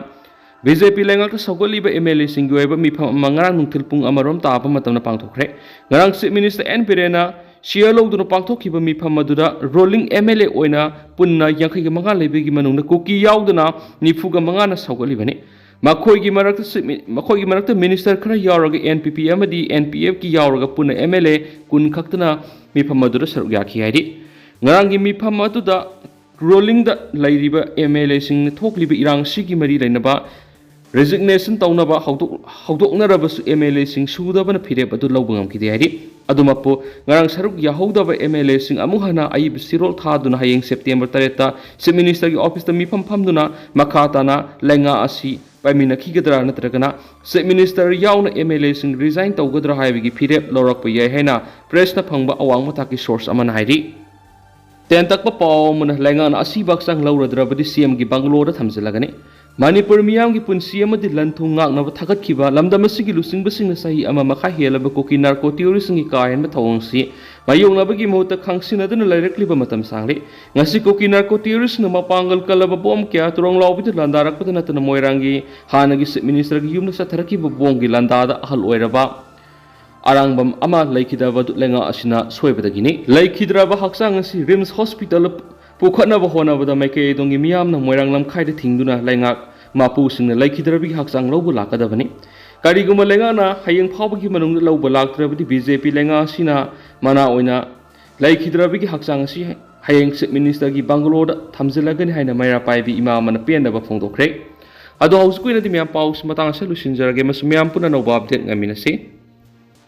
ꯕꯤ ꯖꯦ ꯄꯤ ꯂꯩꯉꯥꯛꯇ ꯁꯧꯒꯠꯂꯤꯕ ꯑꯦꯝ ꯑꯦꯜ ꯑꯦꯁꯤꯡꯒꯤ ꯑꯣꯏꯕ ꯃꯤꯐꯝ ꯑꯃ ꯉꯔꯥꯡ ꯅꯨꯡꯊꯤꯜ ꯄꯨꯡ ꯑꯃꯔꯣꯝ ꯇꯥꯕ ꯃꯇꯝꯗ ꯄꯥꯡꯊꯣꯛꯈ꯭ꯔꯦ꯫ ꯉꯔꯥꯡ ꯆꯤꯐ ꯃꯤꯅꯤꯁꯇꯔ ꯑꯦꯟ ꯕꯤꯔꯦꯟꯅ ꯆꯤꯌꯔ ꯂꯧꯗꯨꯅ ꯄꯥꯡꯊꯣꯛꯈꯤꯕ ꯃꯤꯐꯝ ꯑꯗꯨꯗ ꯔꯨꯂꯤꯡ ꯑꯦꯝ ꯑꯦꯜ ꯑꯦ ꯑꯣꯏꯅ ꯄꯨꯟꯅ ꯌꯥꯡꯈꯩꯒ ꯃꯉꯥ ꯂꯩꯕꯒꯤ ꯃꯅꯨꯡꯗ ꯀꯨꯀꯤ ꯌꯥꯎꯗꯅ ꯅꯤꯐꯨꯒ ꯃꯉꯥꯅ ꯁꯧꯒꯠꯂꯤꯕꯅꯤ꯫ ꯃꯈꯣꯏꯒꯤ ꯃꯔꯛꯇ ꯆꯤꯐ ꯃꯤ-, ꯃꯈꯣꯏꯒꯤ ꯃꯔꯛꯇ ꯃꯤꯅꯤꯁꯇꯔ ꯈꯔ ꯌꯥꯎꯔꯒ ꯑꯦꯟ ꯄꯤ ꯄꯤ ꯑꯃꯗꯤ ꯑꯦꯟ ꯄꯤ ꯑꯦꯐꯀꯤ ꯌꯥꯎꯔꯒ ꯄꯨꯟꯅ ꯑꯦꯝ ꯑꯦꯜ ꯑꯦ ꯀꯨꯟ ꯈꯛꯇꯅ ꯃꯤꯐꯝ ꯑꯗꯨꯗ ꯁꯔꯨꯛ ꯌꯥꯈꯤ ꯍꯥꯏꯔꯤ꯫ ꯉꯔꯥꯡꯒꯤ ꯃꯤꯐꯝ ꯑꯗꯨꯗ ꯔꯨꯂꯤꯡꯗ ꯂꯩꯔꯤꯕ ꯑꯦꯝ ꯑꯦꯜ ꯑꯦꯁꯤꯡꯅ ꯊꯣꯛꯂꯤꯕ ꯏꯔꯥꯡ ꯑꯁꯤꯒꯤ ꯃꯔꯤ ꯂꯩꯅꯕ ꯔꯤꯖꯤꯒꯅꯦꯁꯟ ꯇꯧꯅꯕ ꯍꯧꯗꯣꯛ-, ꯍꯧꯗꯣꯛꯅꯔꯕꯁꯨ ꯑꯦꯝ ꯑꯦꯜ ꯑꯦꯁꯤꯡ ꯁꯨꯗꯕꯅ ꯐꯤꯔꯦꯞ ꯑꯗꯨ ꯂꯧꯕ ꯉꯝꯈꯤꯗꯦ ꯍꯥꯏꯔꯤ꯫ ꯑꯗꯨꯃꯛꯄꯨ, ꯉꯔꯥꯡ ꯁꯔꯨꯛ ꯌꯥꯍꯧꯗꯕ ꯑꯦꯝ ꯑꯦꯜ ꯑꯦꯁꯤꯡ ꯑꯃꯨꯛ ꯍꯟꯅ ꯑꯏꯕ ꯁꯤꯔꯣꯜ ꯊꯥꯗꯨꯅ ꯍꯌꯦꯡ ꯁꯦꯞꯇꯦꯝꯕꯔ ꯇꯔꯦꯠꯇ ꯆꯤꯐ ꯃꯤꯅꯤꯁꯇꯔꯒꯤ ꯑꯣꯐꯤꯁꯇ ꯃꯤꯐꯝ ꯐꯝꯗꯨꯅ ꯃꯈꯥ ꯇꯥꯅ ꯂꯩꯉꯥꯛ ꯑꯁꯤ ꯄꯥꯏꯃꯤꯟꯅꯈꯤꯒꯗ꯭ꯔꯥ ꯅꯠꯇ꯭ꯔꯒꯅ ꯆꯤꯐ ꯃꯤꯅꯤꯁꯇꯔ ꯌꯥꯎꯅ ꯑꯦꯝ ꯑꯦꯜ ꯑꯦꯁꯤꯡ ꯔꯤꯖꯥꯏꯟ ꯇꯧꯒꯗ꯭ꯔꯥ ꯍꯥꯏꯕꯒꯤ ꯐꯤꯔꯦꯞ ꯂꯧꯔꯛꯄ ꯌꯥꯏ ꯍꯥꯏꯅ ꯄ꯭ꯔꯦꯁꯅ ꯐꯪꯕ ꯑꯋꯥꯡꯕ ꯊꯥꯛꯀꯤ ꯁꯣꯔꯁ ꯑꯃꯅ ꯍꯥꯏꯔꯤ꯫ ꯇꯦꯟꯇꯛꯄ ꯄꯥꯎ ꯑꯃꯅ, ꯂꯩꯉꯥꯛꯅ ꯑꯁꯤꯕ ꯍꯛꯆꯥꯡ ꯂꯧꯔꯗ꯭ꯔꯕꯗꯤ ꯁꯤ ꯑꯦꯝꯒꯤ ꯕꯪꯒꯂꯣꯗ ꯊꯝꯖꯤꯜꯂꯒꯅꯤ꯫ ꯃꯅꯤꯄꯨꯔ ꯃꯤꯌꯥꯝꯒꯤ ꯄꯨꯟꯁꯤ ꯑꯃꯗꯤ ꯂꯟ ꯊꯨꯝ ꯉꯥꯛꯅꯕ ꯊꯥꯒꯠꯈꯤꯕ ꯂꯝꯗꯝ ꯑꯁꯤꯒꯤ ꯂꯨꯆꯤꯡꯕꯁꯤꯡꯅ ꯆꯍꯤ ꯑꯃ ꯃꯈꯥꯏ ꯍꯦꯜꯂꯕ ꯀꯨꯀꯤ ꯅꯥꯔꯀꯣ ꯇꯤꯑꯣꯔꯤꯁꯁꯤꯡꯒꯤ ꯀꯥ ꯍꯦꯟꯕ ꯊꯧꯑꯣꯡꯁꯤ ꯃꯥꯌꯣꯛꯅꯕꯒꯤ ꯃꯍꯨꯠꯇ ꯈꯪꯁꯤꯟꯅꯗꯨꯅ ꯂꯩꯔꯛꯂꯤꯕ ꯃꯇꯝ ꯁꯥꯡꯂꯤ꯫ ꯉꯁꯤ ꯀꯨꯀꯤ ꯅꯥꯔꯀꯣ ꯇꯤꯑꯣꯔꯤꯁꯁꯤꯡꯅ ꯃꯄꯥꯡꯒꯜ ꯀꯜꯂꯕ ꯕꯣꯝ ꯀꯌꯥ ꯇꯨꯔꯣꯡ ꯂꯥꯎꯕꯤꯗ ꯂꯥꯟꯗꯥꯔꯛꯄꯗ ꯅꯠꯇꯅ ꯃꯣꯏꯔꯥꯡꯒꯤ ꯍꯥꯟꯅꯒꯤ ꯆꯤꯐ ꯃꯤꯅꯤꯁꯇꯔꯒꯤ ꯌꯨꯝꯗ ꯆꯠꯊꯔꯛꯈꯤꯕ ꯕꯣꯝꯒꯤ ꯂꯥꯟꯗꯥꯗ ꯑꯍꯜ ꯑꯣꯏꯔꯕ ꯑꯔꯥꯡꯕꯝ ꯑꯃ ꯂꯩꯈꯤꯗꯕ ꯑꯗꯨ ꯂꯩꯉꯥꯛ ꯑꯁꯤꯅ ꯁꯣꯏꯕꯗꯒꯤꯅꯤ꯫ ꯂꯩꯈꯤꯗ꯭ꯔꯕ ꯍꯛꯆꯥꯡ ꯑꯁꯤ ꯔꯤꯝꯁ ꯍꯣꯁꯄꯤꯇꯥꯜꯗ ꯄꯨꯈꯠꯅꯕ ꯍꯣꯠꯅꯕꯗ ꯃꯥꯏꯀꯩ ꯑꯗꯣꯝꯒꯤ ꯃꯤꯌꯥꯝꯅ ꯃꯣꯏꯔꯥꯡ ꯂꯝꯈꯥꯏꯗ ꯊꯤꯡꯗꯨꯅ ꯂꯩꯉꯥꯛ ꯃꯄꯨꯁꯤꯡꯅ ꯂꯩꯈꯤꯗ꯭ꯔꯕꯒꯤ ꯍꯛꯆꯥꯡ ꯂꯧꯕ ꯂꯥꯛꯀꯗꯕꯅꯤ꯫ ꯀꯔꯤꯒꯨꯝꯕ ꯂꯩꯉꯥꯛꯅ ꯍꯌꯦꯡ ꯐꯥꯎꯕꯒꯤ ꯃꯅꯨꯡꯗ ꯂꯧꯕ ꯂꯥꯛꯇ꯭ꯔꯕꯗꯤ ꯕꯤ ꯖꯦ ꯄꯤ ꯂꯩꯉꯥꯛ ꯑꯁꯤꯅ ꯃꯅꯥ ꯑꯣꯏꯅ ꯂꯩꯈꯤꯗ꯭ꯔꯕꯒꯤ ꯍꯛꯆꯥꯡ ꯑꯁꯤ ꯍꯌꯦꯡ ꯆꯤꯐ ꯃꯤꯅꯤꯁꯇꯔꯒꯤ ꯕꯪꯒꯂꯣꯗ ꯊꯝꯖꯤꯜꯂꯒꯅꯤ ꯍꯥꯏꯅ ꯃꯩꯔꯥ ꯄꯥꯏꯕꯤ ꯏꯃꯥ ꯑꯃꯅ ꯄꯦꯟꯗꯕ ꯐꯣꯡꯗꯣꯛꯈ꯭ꯔꯦ꯫ ꯑꯗꯣ ꯍꯧꯖꯤꯛꯀꯤ ꯑꯣꯏꯅꯗꯤ ꯃꯌꯥꯝ ꯄꯥꯎꯁꯤ ꯃꯇꯥꯡ ꯑꯁꯤꯗ ꯂꯣꯏꯁꯤꯟꯖꯔꯒꯦ꯫ ꯃꯁꯤ ꯃꯌꯥꯝ ꯄꯨꯟꯅ ꯑꯅꯧꯕ ꯑꯞꯗꯦꯠ ꯉꯥꯏꯃꯤꯟꯅꯁꯤ꯫